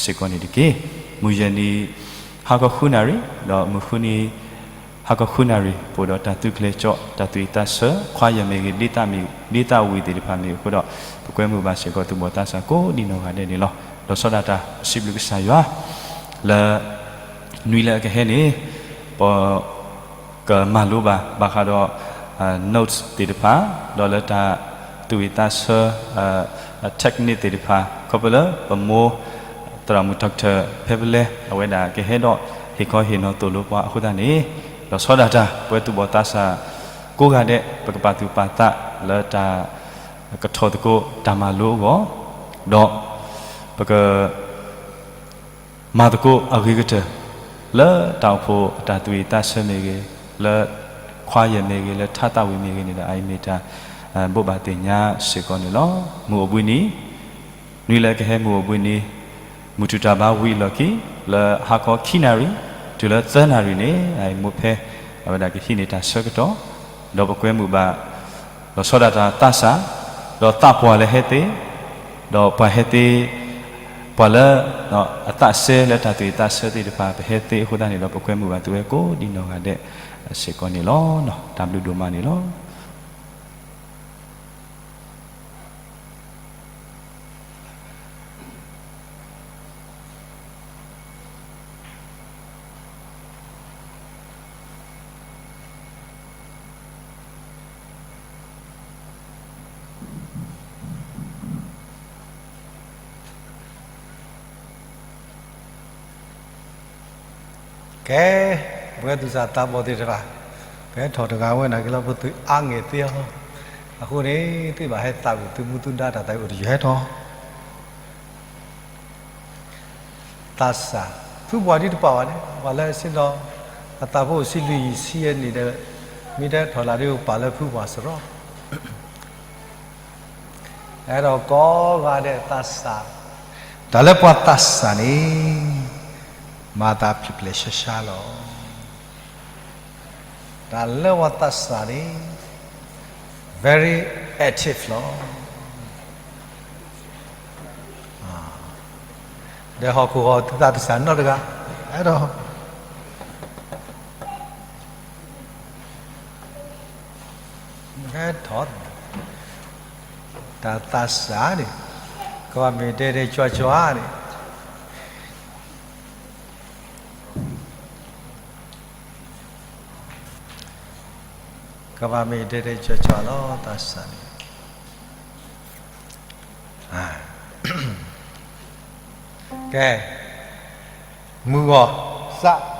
စ့ၢ်ကီးန့ၣ်တက့ၢ်. မုၢ်ယဲၢ်နံၤ ဟါခီဃုနၣ်ရံၣ် ဒီးမုၢ်ဃုနံၤ ဟါခီဃုနၣ်ရံၣ် ပအိၣ်ဒီးတၢ်သုးကျဲၤကၠီ တၢ်သူၣ်ဝံၣ်သးဆၢ ခွါယဲၢ်မ့ၢ်ဂ့ၤ ဒ့သၣ်ဝံၤသ့ၣ်တဖၣ်မ့ၢ်အဃိဒီး ပကွဲမုာ်ဘၣ်စ့ၢ်ကီးသူၣ်ဘီၣ်သးစၢ်ကိးဒံနီၢ်ဂၤဒဲးန့ၣ်လီၤ. ဒီးဆီဒၣ်တၢ်ပစံးဘျုးကစၢ်ယွၤ လၢ နွံလၢအကဟဲန့ၣ် ပ ကမၤလိဘၣ် ဘၣ်ဃးဒီး notes သ့ၣ်တဖၣ် ဒီးလၢတၢ်သူၣ်ဝံၣ်သးဆၢ technique သ့ၣ်တဖၣ် ခီဖျိလၢပမိၢ် သရၣ်မုၣ် Doctor ဖဲဖလဲ အဝဲဒၣ်ကဟဲဒီးဟ့ၣ်ခီဟ့ၣ်နီၤသိၣ်လိပှၤအဃိသတးန့ၣ် ဒီးဆီဒၣ်တၢ် ပဝဲသူၣ်ဘီၣ်သးစၢ် ကိးဂၤဒဲး ပကပာ်သူၣ်ပာ်သးလၢတၢ် ကထီၣ်သကိးတၢ်မၤလိအဂီၢ် ဒီး ပက မၤသကိးအဂ့ၤကတၢၢ် လၢတၢ်အိၣ်ဖှိၣ်အတၢ်သူၣ်ဝံၣ်သးဆၢမ့ၢ်ဂ့ၤ, လၢ ခွါယဲၢ်မ့ၢ်ဂ့ၤ, လၢထါသၣ်ဝံၤမ့ၢ်ဂ့ၤန့ၣ်ဒီး အအံၤမ့ၢ်တၢ် ဘိးဘၣ်သ့ၣ်ညါစ့ၢ်ကီးန့ၣ်လီၤ. မုၢ်အိၣ်ဘှံးနံၤ, နွံလၢကဟဲမုၢ်အိၣ်ဘှံးနံၤ, မုၢ်ထူၣ်တၢ်ဘါဝံၤအလီၢ်ခံ လၢဟါခီခံနၣ်ရံၣ် တုၤလၢသၢနၣ်ရံၣ်န့ၣ် အအံၤမိၢ်ဖဲ အဝဲဒၣ်ကဟံးန့ၢ်တၢ်ဆၢကတီၢ်, ဒီးပကွဲမုာ်ဘၣ် လီၤဆီဒၣ်တၢ်သးစၢ်, ဒီးသးပှၢ်လၢဟဲသ့, ဒီးပှၤဟဲသ့, ပှၤလၢ အသးစဲလၢတၢ်သူၣ်ဝံၣ်သးဆၢသ့ၣ်တဖၣ် ပဟဲသ့အဃိသတးန့ၣ်ဒီး ပကွဲမုာ်ဘၣ်သုဝဲကိးဒံနီၢ်ဂၤဒဲးစ့ၢ်ကီးန့ၣ်လီၤ. တၢ်ဘျုးဒိၣ်မးန့ၣ်လီၤ. ကဲ, ပဝဲသူၣ်စၢ်သးဘီၣ်သ့ၣ်တဖၣ်, ပဟဲထီၣ်တဂၤဝဲနာ်က့လီၤ ပသုးအါငဲၢ်သ့အီၤ, အဃိန့ၣ် သုဘၣ်ဟဲသးဝံၣ်သုမူသုဒါတၢ်သးဝံၣ်အိၣ်တယၢၤဟဲထီၣ် သးစၢ်, ဖုပှၢ်ဒ်တပာ်ဘၣ်န့ၣ် ပှၤလၢဆ့ၣ်နီၤ အသးဖိအိၣ်ဆံလွံၢ်ယံာ်ဆံယဲၢ်နံၣ်ဒီး မ့ၢ်တဟဲထီၣ်လၢဒ်ပာ်လၢဖုပှၢ်စရီ, အဲၣ်ဒိးကိးဂၤဒဲးသးစၢ်, တၢ်လၢပှၤသးစၢ်န့ၣ် မၤသးပျဲၢ်ပျဲၢ်ဆှါဆှါလီၤ. တၢ်လၢပှၤသးစၢ်န့ၣ် very active လီၤ. ဒီးဟီၣ်ခိၣ်ဟီၣ်သးတစၢ်နီတဂၤ အဲၣ်ဒိး အီၤ, တၢ်သးစၢ်န့ၣ်, ကဘၣ်မ့ၢ်ဒဲဒဲကၠီကၠီန့ၣ်, ကဘၣ်မ့ၢ်ဒဲဒဲကၠီကၠီလီၤ သးစၢ်န့ၣ်. ကဲ, မုၢ်ဂီၤစး.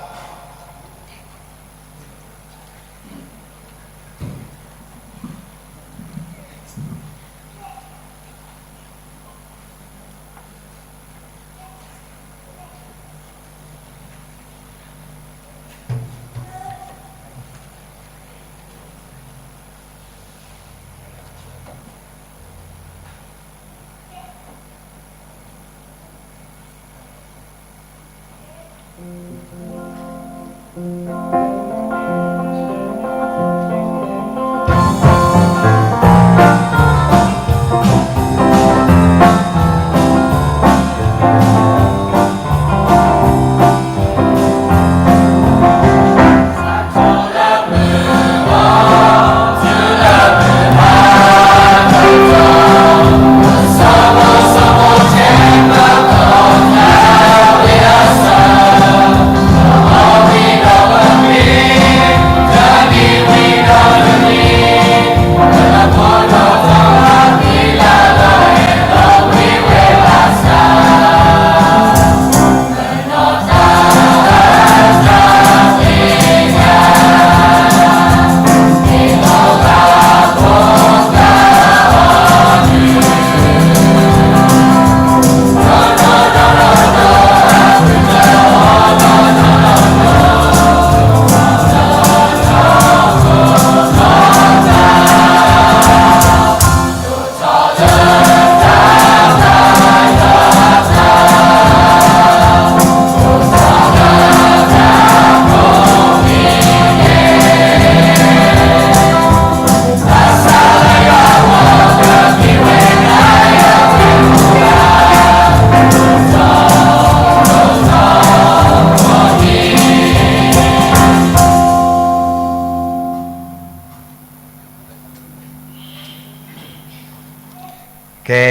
ကဲ,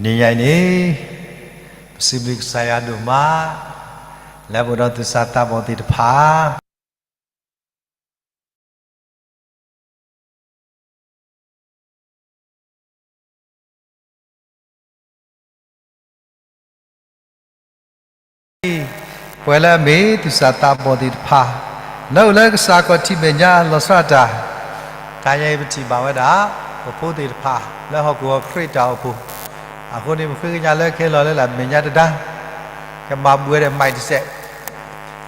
နံၤညါအံၤန့ၣ်, ပစံးဘျုးကစၢ်ယွၤဒိၣ်မး, လၢပအိၣ်ဒီးသူၣ်စၢ်သးဘီၣ်သ့ၣ်တဖၣ် ပဝဲလၢအမ့ၢ်သူၣ်စၢ်သးဘီၣ်သ့ၣ်တဖၣ်, လၢအိၣ်လၢကစၢ်ခီၣ်ထံးမဲာ်ညါလီၤဆီဒၣ်တၢ်, တနံၤအံၤပထံၣ်ဘၣ်ဝဲဒၣ် ပဖိသ့ၣ်တဖၣ် လၢဟီၣ်ခိၣ်ခရံာ်တၢ်အိၣ်ဖှိၣ်, အဃိန့ၣ် ပဃ့ကညးလၢခဲလၢာ်လၢလၢ်မဲာ်ညါတဒါ, ကမၤဘူးဝဲဒီး mindset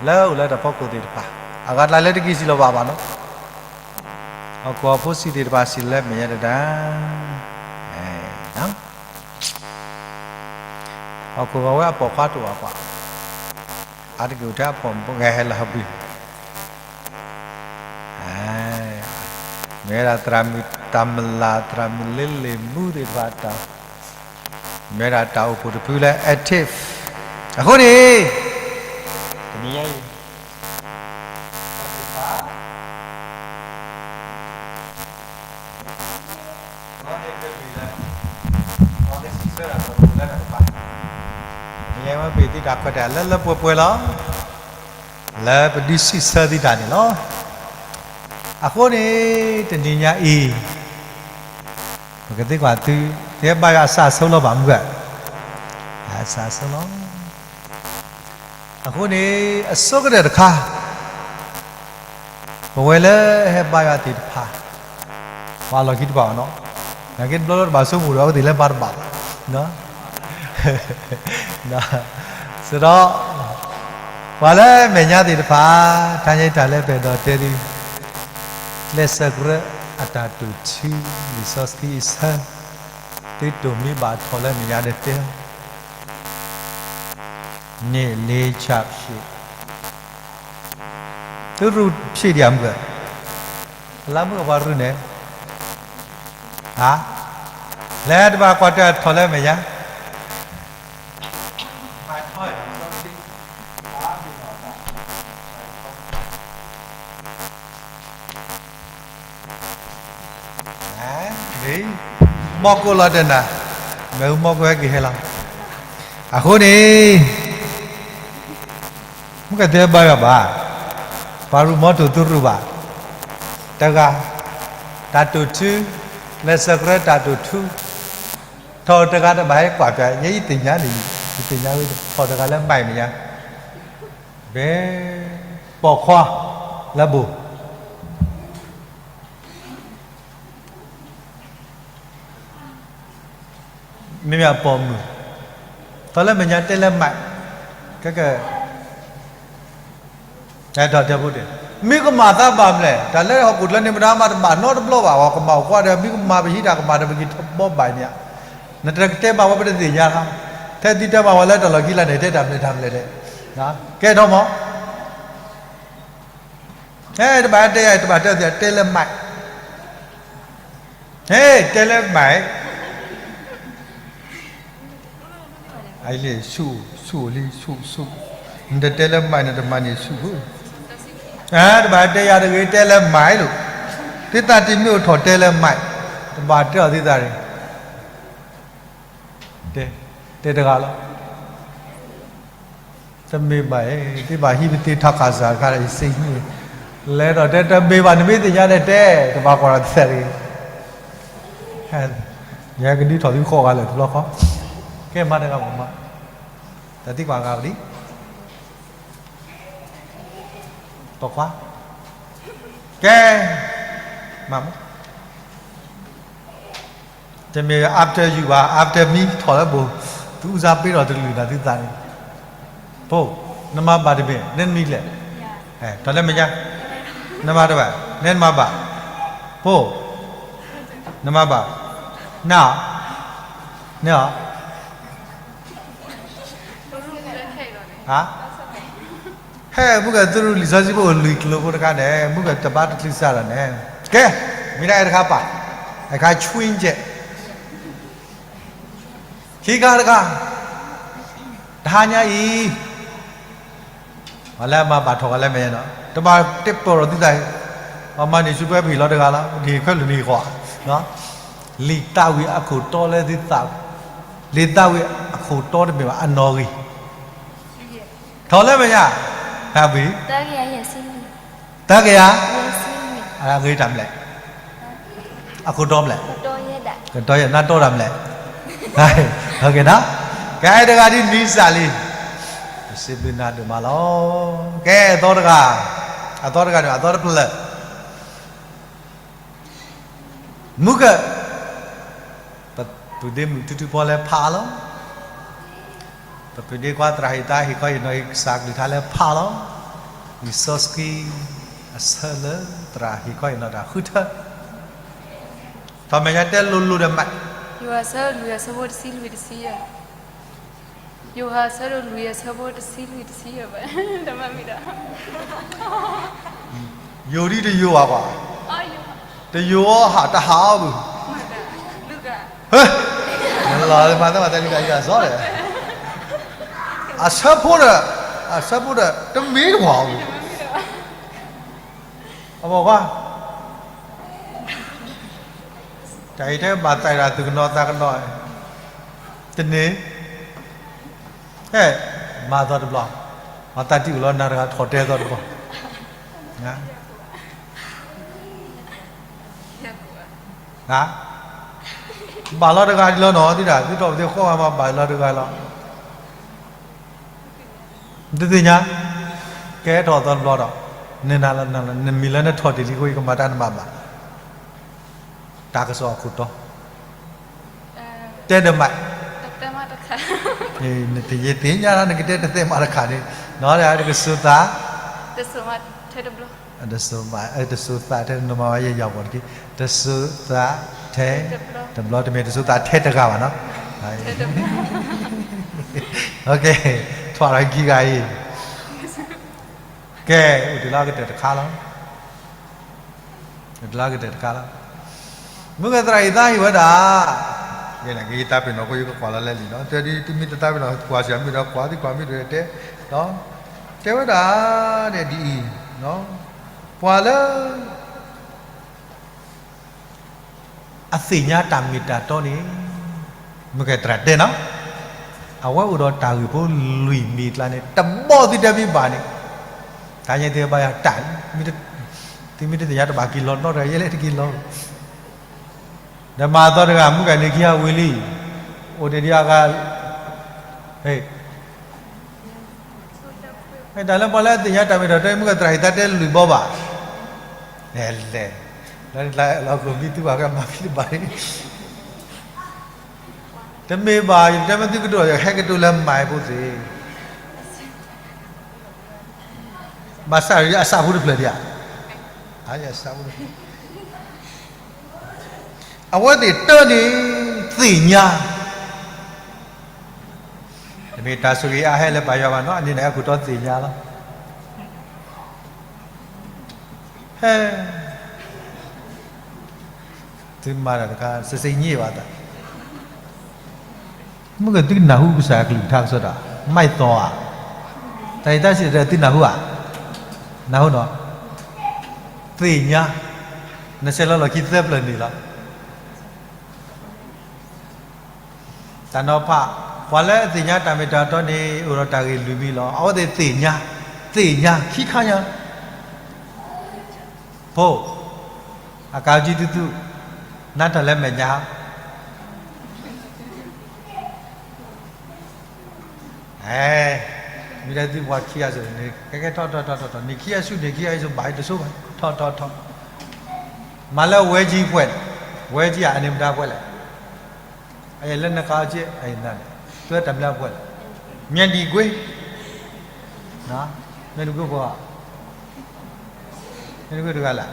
လၢအိၣ်လၢတၢ်ဖီခိၣ်သ့ၣ်တဖၣ်, အဂၤတလၢ်လၢတက့ၤစံးလီၤဘၣ်ဘၣ်နီၤ, ဟီၣ်ခိၣ်ဖိဆံးသ့ၣ်တဖၣ်စံးလၢမဲာ်ညါတဒါ ဟီၣ်ခိၣ်ဂီၤဝဲအပိာ်ခွါတအိၣ်အပှၤ, အါတက့ၢ်အိၣ်ထဲအပိာ်ဂဲၤဟဲလၢဟီၣ်ဘုၣ်, မ့ၢ်ဝဲဒၣ်သရၣ်မုၣ်တၢ်မလၤ သရၣ်မုၣ်လ့လ့ၣ်မူသ့ၣ်တဖၣ်တၢ်, မ့ၢ်ဝဲဒၣ်တၢ်အိၣ်ဖှိၣ်တဖုလၢ active, အဃိန့ၣ်, တနံၤညါအံၤ မ့ၢ်ဝဲပ့ၤသုတၢ်ခွဲးတၢ်ယာ်လၢလၢပှဲၤပှဲၤလီၤ, လၢပဒုးစံးဆၢသုတၢ်န့ၣ်လီၤ. အဃိန့ၣ် တနံၤညါအံၤ ပကသ့ကွၢ်သု, သုဟဲဘါယွၤအစးအဆိလီၤဘၣ်မုၢ်ဧါ, အစးအဆိလီၤ. အဃိန့ၣ် အဆိကတၢၢ်တခါ ပဝဲလၢဟဲဘါယွၤသ့ၣ်တဖၣ် ပှၤလီၢ်ခံတဘၣ်ဘၣ်နီၤ, နာ်က့တဘျီလၢတဘၣ်ဆိကမိၣ်ဒီးအဝဲသ့ၣ်လၢဘါတဘၣ်ဘၣ်, စံးဒီး ပှၤလၢမဲာ်ညါသ့ၣ်တဖၣ် တနံၤညါအံၤတၢ်လၢပအဲၣ်ဒိးတဲသု, ကျဲးစၢးကရၢအတၢ်တိာ်ထူ လံာ်စီဆှံအဆၢ, သုတိၢ်မံဘၣ်ထီၣ်လၢမဲာ်ညါဒီးတဲအီၤ, န့ၣ်လ့ဆၣ်ဖျ့ၣ်, သုရူၢ်ဖျ့ၣ်ဒံးဧါမုၢ်ဧါ, လၢမုၢ်ကပှၤရူၢ်န့ၣ်, ဟါ, လဲၤတဘၣ်ကွၢ်တၢ်ထီၣ်လၢမဲာ်ညါ မၤထီၣ်, မၤထီၣ်, မၤထီၣ်, မၤထီၣ်, မီၢ်ကိၣ်လီၤတနၤ, မ့ၣ်အူမီၢ်ကိၣ်ဟဲက့ၤဟဲလီၤ. အဃိန့ၣ် မုၢ်ကတဲဘၣ်ယွၤဘၣ်, ပှၤရူၢ်မီၢ်တိၢ်သူရူၢ်ဘၣ်, တဂၤ, တၢ်တိာ်ထူ, လၢစၢကရၢတၢ်တိာ်ထူ, ထီၣ်တဂၤတဘၣ်ဟဲကွၢ်ပျၢ် ယဲယသ့ၣ်ညါန့ၣ်, ယသ့ၣ်ညါဝဲ ထီၣ်တဂၤလၢမးမဲာ်ညါ, ဘဲ, ပိာ်ခွါ, လၢဘိၣ် မ့မ့ၢ်အပိာ်မုၣ်, ထီၣ်လၢမဲာ်ညါတဲလၢမး, ကဲကဲ, တဲတဲဖိတဲ, မ့ၢ်ကမၤသးဘၣ်မလဲၣ်, တၢ်လၢဟီၣ်ခိၣ်ချၢန့ၣ် ပတၢ်မၤတဘျီဘၣ်, ပှၤကမၤအိၣ်ကွၢ်ဒီး မ့ၢ်ကမၤပဟံးတၢ်ကမၤဒီးပက့ၤထီၣ်ဘီဘၣ်န့ၣ်, နတကတဲဘၣ်ဝဲပတသ့ၣ်ညါ, ထဲသုတဲဘၣ်ဝဲလၢတၢ်လီၢ်ခံလၢန့ၣ် တဲတၢ်မနုၤတၢ်မနုၤလဲၣ်, ကဲထီၣ်မး ဟဲတဘၣ်တဲယၤ တဘၣ်တဲအီၤ တဲလၢမး, ဟဲတဲလၢမး, အလံၤ, ဆူၣ်လံ, ဆူၣ်, နတတဲလၢမး နတမၤန့ၢ်ဆူၣ်, တဘၣ်တဲယၤတဂ့ၤ တဲလၢမးလီၤ, သုသးတမ့ၢ်အိၣ်ထီၣ်တဲလၢမး, တဘၣ်တဲအီၤသုသးန့ၣ်, တဲ, တဲတဂၤလီၤ တမ့ၢ်ဘၣ်, သုဘၣ်ဟံးပသ့ထီခးစၢ်တခါဒီး ယစ့ညံ, လဲၤဒီးတဲတမ့ၢ်ဘၣ် နမ့ၢ်သ့ၣ်ညါန့ၣ်တဲ, တဘၣ်ကွၢ်ဒီးတသ့ၣ်တဂ့ၤ, ယဟဲကဒုးထီၣ်သုဃီဂၤလၢာ်တဘျီဃီ, ကဲမၤတဂၤမး, တၢ်သံကွၢ်ဂၤဝံၤလံ, ပိာ်ခွါ, ကဲ, မၤမး တမ့ၢ် after you ဘၣ် after me ထီၣ်လၢဘိၣ်, သုဦးစားပေးဒီးတလုၢ်နၤသုသးန့ၣ်, ဖိ, နမၤဘၣ်တမ့ၢ် နမံၤလဲၣ်, ထီၣ်လၢမဲာ်ညါ, နမၤတဘၣ် နမၤဘၣ်, ဖိ, နမၤဘၣ်, န, န, ဟါ ဟဲမုၢ်ကသူၣ်ရူၢ်လံာ်စီဆှံဖိအိၣ်လွံၢ်ကျိၤဖိတခါန့ၣ် မုၢ်ကတဘါတချုးစးဒီးန့ၣ်, ကဲ, မ့ၢ်ဒၣ်အဲၣ်တခါပာ်, အခါ swing ကဲ, ခံခါတခါ, တဟါညါအံၤ, ပှၤလၢအမၤဘၣ်ထီၣ်ဂၤလၢမဲာ်ညါနီၤ တဘၣ်တဲပၢၢ်ဒီးသုသး, ပှၤမၤန့ၢ်ဆူၣ်ပှဲၤဖံးလီၤတဂၤလီၤ ဒ်ခွဲးလိာ်န့ၢ်ဃီ, လံာ်သးဝံၣ်အခိၣ်တီလၢသုသး, လံာ်သးဝံၣ်အခိၣ်တီတမ့ၢ်ဘၣ် အနီၣ်ဂံၢ် ထီၣ်လၢမဲာ်ညါ, ဟဲဝံၤ, သၢကယၤ, အဂ့ၤတၢ်မလဲၣ်, အခိၣ်တီမလဲၣ်, ကတီယဲနါတီတၢ်မလဲၣ်, ကဲတဂၤဒ်နံၣ်စၢ်လံ, ပစံးဘျုးနၤဒိၣ်မးလီၤ. ကဲအသီတဂၤ, အသီတဂၤန့ၣ် အသီတဖျၢၣ် မုၢ်ကၢၢ်, ပပုၢ်ဒ့မုၣ်ထူထူဖီလၢဖးလီၤ. ပပုၢ်ဒ့ခွါသရၣ်ဟ့ၣ်သါဟ့ၣ်ခီဟ့ၣ်နီၤဟ့ၣ်ကစၢ်ကလုၢ်ကထါလၢဖးလီၤ. လံာ်စီဆှံအဆၢလၢသရၣ်ဟ့ၣ်ခီဟ့ၣ်နီၤတၢ်ဃုထၢ, ထီၣ်မဲာ်ညါတဲလိၤလိၤဒီးမး, ယိၤဟၣ်ဆၢဒိၣ်လွံၢ်အဆၢဖိတဆံလွံၢ်တဆံယဲၢ်, ယိၤဟၣ်ဆၢဒိၣ်လွံၢ်အဆၢဖိတဆံလွံၢ်တဆံယဲၢ်ဘၣ်, တမၤမံၤဒီး ယိၤဒ်တယိၤဘၣ်ကွၢ်, တယိၤအီၤဟးတဟးအီၤဘု, လီၤမၤသးမၤသးလံကယၤစီဒီး, အဆၢဖိဒီး, အဆၢဖိဒီး တမ့ၢ်တဝၢ်အီၤဘု, အဘၣ်ကွၢ် တၢ်အံၤထဲဘၣ်သးဒၣ်သုးကနီၤသးကနီၤ, တန့ၢ်, ဟဲ, မၤသီတဘျီ, မၤသးတံၢ်အိၣ်လီၤနၤတဂၤထီၣ်တဲသီတဘျီ, ဘၣ်လီၤတဂၤဒ်လီၤနီၤ သံဒၣ် သုထီၣ်ပသ့ၣ်ဃီဂၤမးဘၣ်လီၤတဂၤလီၤ. တသ့ၣ်ညါ, ကဲထီၣ်သီတဘျီဒီး, နနၤလၢနၤလၢ နမံၤလၢနထီၣ်တ့ၢ်လံအဃိ ယကမၤတၢ်နဘၣ်ဘၣ်, တၢ်ကစီၣ်အခိၣ်တီ, တဲဒီးမး, နတယဲၢ်သ့ၣ်ညါနကတဲတသ့ၣ်မးတခါန့ၣ်, နီၤ တစိၤသး တစိၤသးထဲတဘျီ, တစိၤသးထဲနမၤဝဲယဲၢ်ယၤပီၣ်တက့ၢ်, တစိၤသးထဲ, တဘျီတမ့ၢ်တစိၤသးထဲတဂၤဘၣ်နီၤ, ထွါထီၣ်ခံဂၤအံၤ, ကဲ, အိၣ်တ့ၢ်လၢအကတၢၢ်တခါလီၤ. တလါကတၢၢ်တခါလီၤ. မုၢ်ကသရၣ်အံၤသးဟ့ၣ်ဝဲဒၣ်, ယဲန့ၣ်က့ၤယသးပ့ၤနီၣ်ဖိယကကွၢ်လီၤလၢလံာ်လီၤ. တၢ်ဒ်တမ့ၢ်တသးပ့ၤနီၣ်ကွၢ်စၢ်မ့ၢ်ဒီး ကွၢ်သံကွၢ်မ့ၢ်တတဲ, ဒီး, တဲဝဲဒၣ်, ဒ်အံၤ, ပှၤလၢ ပ အသ့ၣ်ညါတၢ်မ့ၢ်တၢ်တီန့ၣ်, မ့ၢ်ကဲသရၣ်တဲနီၤ, အဝဲအိၣ်ဒီးတၢ်ဂ့ၢ်ဖိလွံၢ်မံၤအကျါန့ၣ် တဘီသံတမံၤဘၣ်န့ၣ်, တၢ်ညါသ့ၣ်ဘၣ်ယၤတၢ်, သုမ့ၢ်တသ့ၣ်ညါတဘၣ်က့ၤလီၤနီတဂၤ ယဲလဲၣ်တက့ၤလီၤ, ဒီးမၤသီတဂၤ မုၢ်ကၢ်န့ၣ်ခံဂၤဝံၤလံ, အိၣ်ဒံးဒံးအဂၤ, ဟဲ တၢ်လၢပှၤလၢအသ့ၣ်ညါတၢ်မ့ၢ်တၢ်တီ မုၢ်ကၢ်သရၣ်ဟ့ၣ်သါတဲလွံၢ်ဘီဘၣ်, လဲၤလဲၤ, လၢလၢလီၤကီၢ်မံသူဘၣ်ကမၤဖံးတဘၣ်န့ၣ်, တမ့ၢ်ဘၣ် ယတဲမ့ၢ်သုကတိၤ ယဟဲကတိၤလၢမၤဖိသ့ၣ်, ဘၣ်ဆၣ်အစၢ်ဖိတဖျၢၣ်ဒံးဧါ, အဝဲသ့ၣ်တၢ်န့ၣ် သ့ၣ်ညါ တမ့ၢ်တၢ်ဆိၣ်ဂ့ၤအါဟဲလၢပာ်ယွၤဘၣ်နီၤ, အန့ၣ်န့ၣ် အခိၣ်တီသ့ၣ်ညါလီၤ, ဟဲ, သုမၤတၢ်တခါ စစ့ညံၣ်ဘၣ်သး, မုၢ်ကၢ်သုကနၢ်ဟူကစၢ်ကလုၢ်ကထါကစီဒီး, မၤသီဧါ, တၢ်အံၤတၢ်စံးတၢ်သုနၢ်ဟူဧါ, နၢ်ဟူနီၤ, သ့ၣ်ညါ, နဆဲးလီၤလီၢ်ခံသၢဖျၢၣ်န့ၣ်လီၤ တၢ်နီၤဖး, ပှၤလၢအသ့ၣ်ညါတၢ်မ့ၢ်တၢ်တီန့ၣ် အိၣ်ဒီးတၢ်ဂ့ၢ်လွံၢ်မံၤလီၤ. အဝဲသ့ၣ်သ့ၣ်ညါ, သ့ၣ်ညါခံခါညါ, ဖိ, အကးကံသုသူ, နၤတၢ်လၢမဲာ်ညါ အဲ, မ့ၢ်ဒၣ်သုပှၤခံဂၤစ့ၢ်န့ၣ် ကဲကဲထီၣ်ထီၣ်ထီၣ်ထီၣ်ထီၣ် နံၣ်ခံဂၤဆူ နံၣ်ခံဂၤအံၤစ့ၢ် ဘၣ်အံၤတဆိဘၣ် ထီၣ်ထီၣ်ထီၣ်, မၤလၢဝဲကၠံပှဲၤ, ဝဲကၠံဧါ အန့ၣ်မတၤပှဲၤလဲၣ်, အလၢနကးက့ၤ အန့ၣ်, သုတၢ်မျၢ်ပှဲၤလဲၣ်, မၠဲၣ်နံၣ်ကွ့, မၠဲၣ်နံၣ်ကွ့ဖိ မ့ၢ်နကွ့တဂၤလဲၣ်,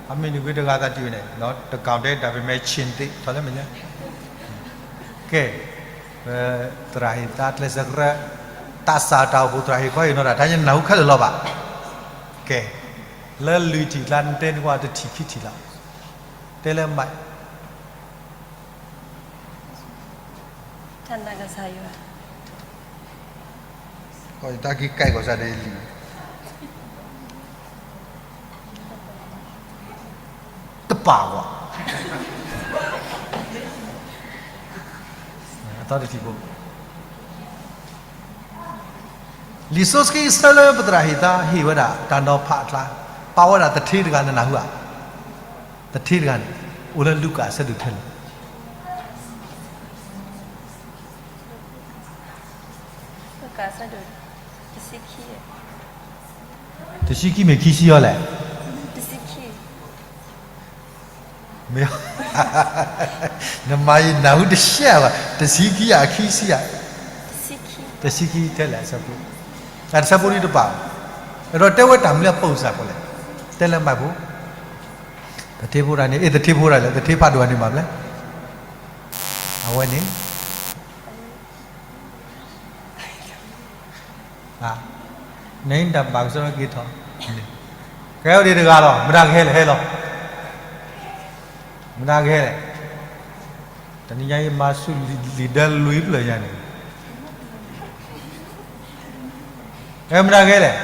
အမ့ၢ်နကွ့တဂၤသးတံၢ်ဝဲန့ၣ် တကီၢ်ဒဲးတၢ်ပမ့ၢ်ဆ့ၣ်သ့ၣ်ထီၣ်လၢမဲာ်ညါ, ကဲ, သရၣ်ဟ့ၣ်သါကျဲးစၢးကြၢး, တၢ်စၢ်တၢ်အိၣ်ဖှိၣ်သရၣ်ဟ့ၣ်ခီဟ့ၣ်နီၤတၢ် တၢ်ညါနၢ်ဟူခဲလၢာ်လီၤဘၣ်, ကဲ, လၢလွံၢ်ထံၣ်ကျါနတဲနကွၢ်တထံၣ်ခံထံၣ်လီၤ, တဲလၢမး တၢ်နာ်ကစၢ်ယွၤ, တၢ်က့ၤကဲကီၢ်စၢ်ဒ်လံ, တပာ်ဝဲ, အသီတထံၣ်ဖိ, လံာ်စီဆှံအဆၢလၢပသရၣ်ဟ့ၣ်သါ ဟ့ၣ်ဝဲဒၣ်တၢ်နီၤဖးအကျါ, ပာ်ဝဲဒၣ်သထ့တဂၤနနၢ်ဟူဧါ, သထ့တဂၤန့ၣ်, အိၣ်လၢလူၤကၣ်အဆၢဒိၣ်ထဲလဲၣ် တဆံခံမ့ၢ်ခံဆံအီၤလဲၣ်, တဆံခံ, မ့ၢ်, နမၤယနၢ်ဟူတရှဲဘၣ်, တဆံခံဧါ ခံဆံဧါ, တဆံခံထဲလဲၣ်အဆၢဖိ, အတဆၢဖိဒ်တပာ်, ဒီးတဲဝဲတၢ်မနုၤအပူၤစၢ်ဖဲလဲၣ်, တဲလၢမၤဖိ, သထ့ဖိတဂၤန့ၣ် အ့ၣ်သထ့ဖိတဂၤလဲၣ်, သထ့ဖးဒိၣ်တဂၤန့ၣ်မၤဖဲလဲၣ်, အဝဲန့ၣ် နတၢ်ဘၣ်ကစီက့ၤထီၣ်, ကဲဝဲဒၣ်တဂၤလီၤ, မတၤကဟဲလဲၣ် ဟဲလီၤ, မတၤကဟဲလဲၣ်, တနံၤညါအံၤမၤဆူၣ်လံာ်ဒၢလွံၢ်ဖျၢၣ်ညါန့ၣ်, ကဲမတၤကဟဲလဲၣ်,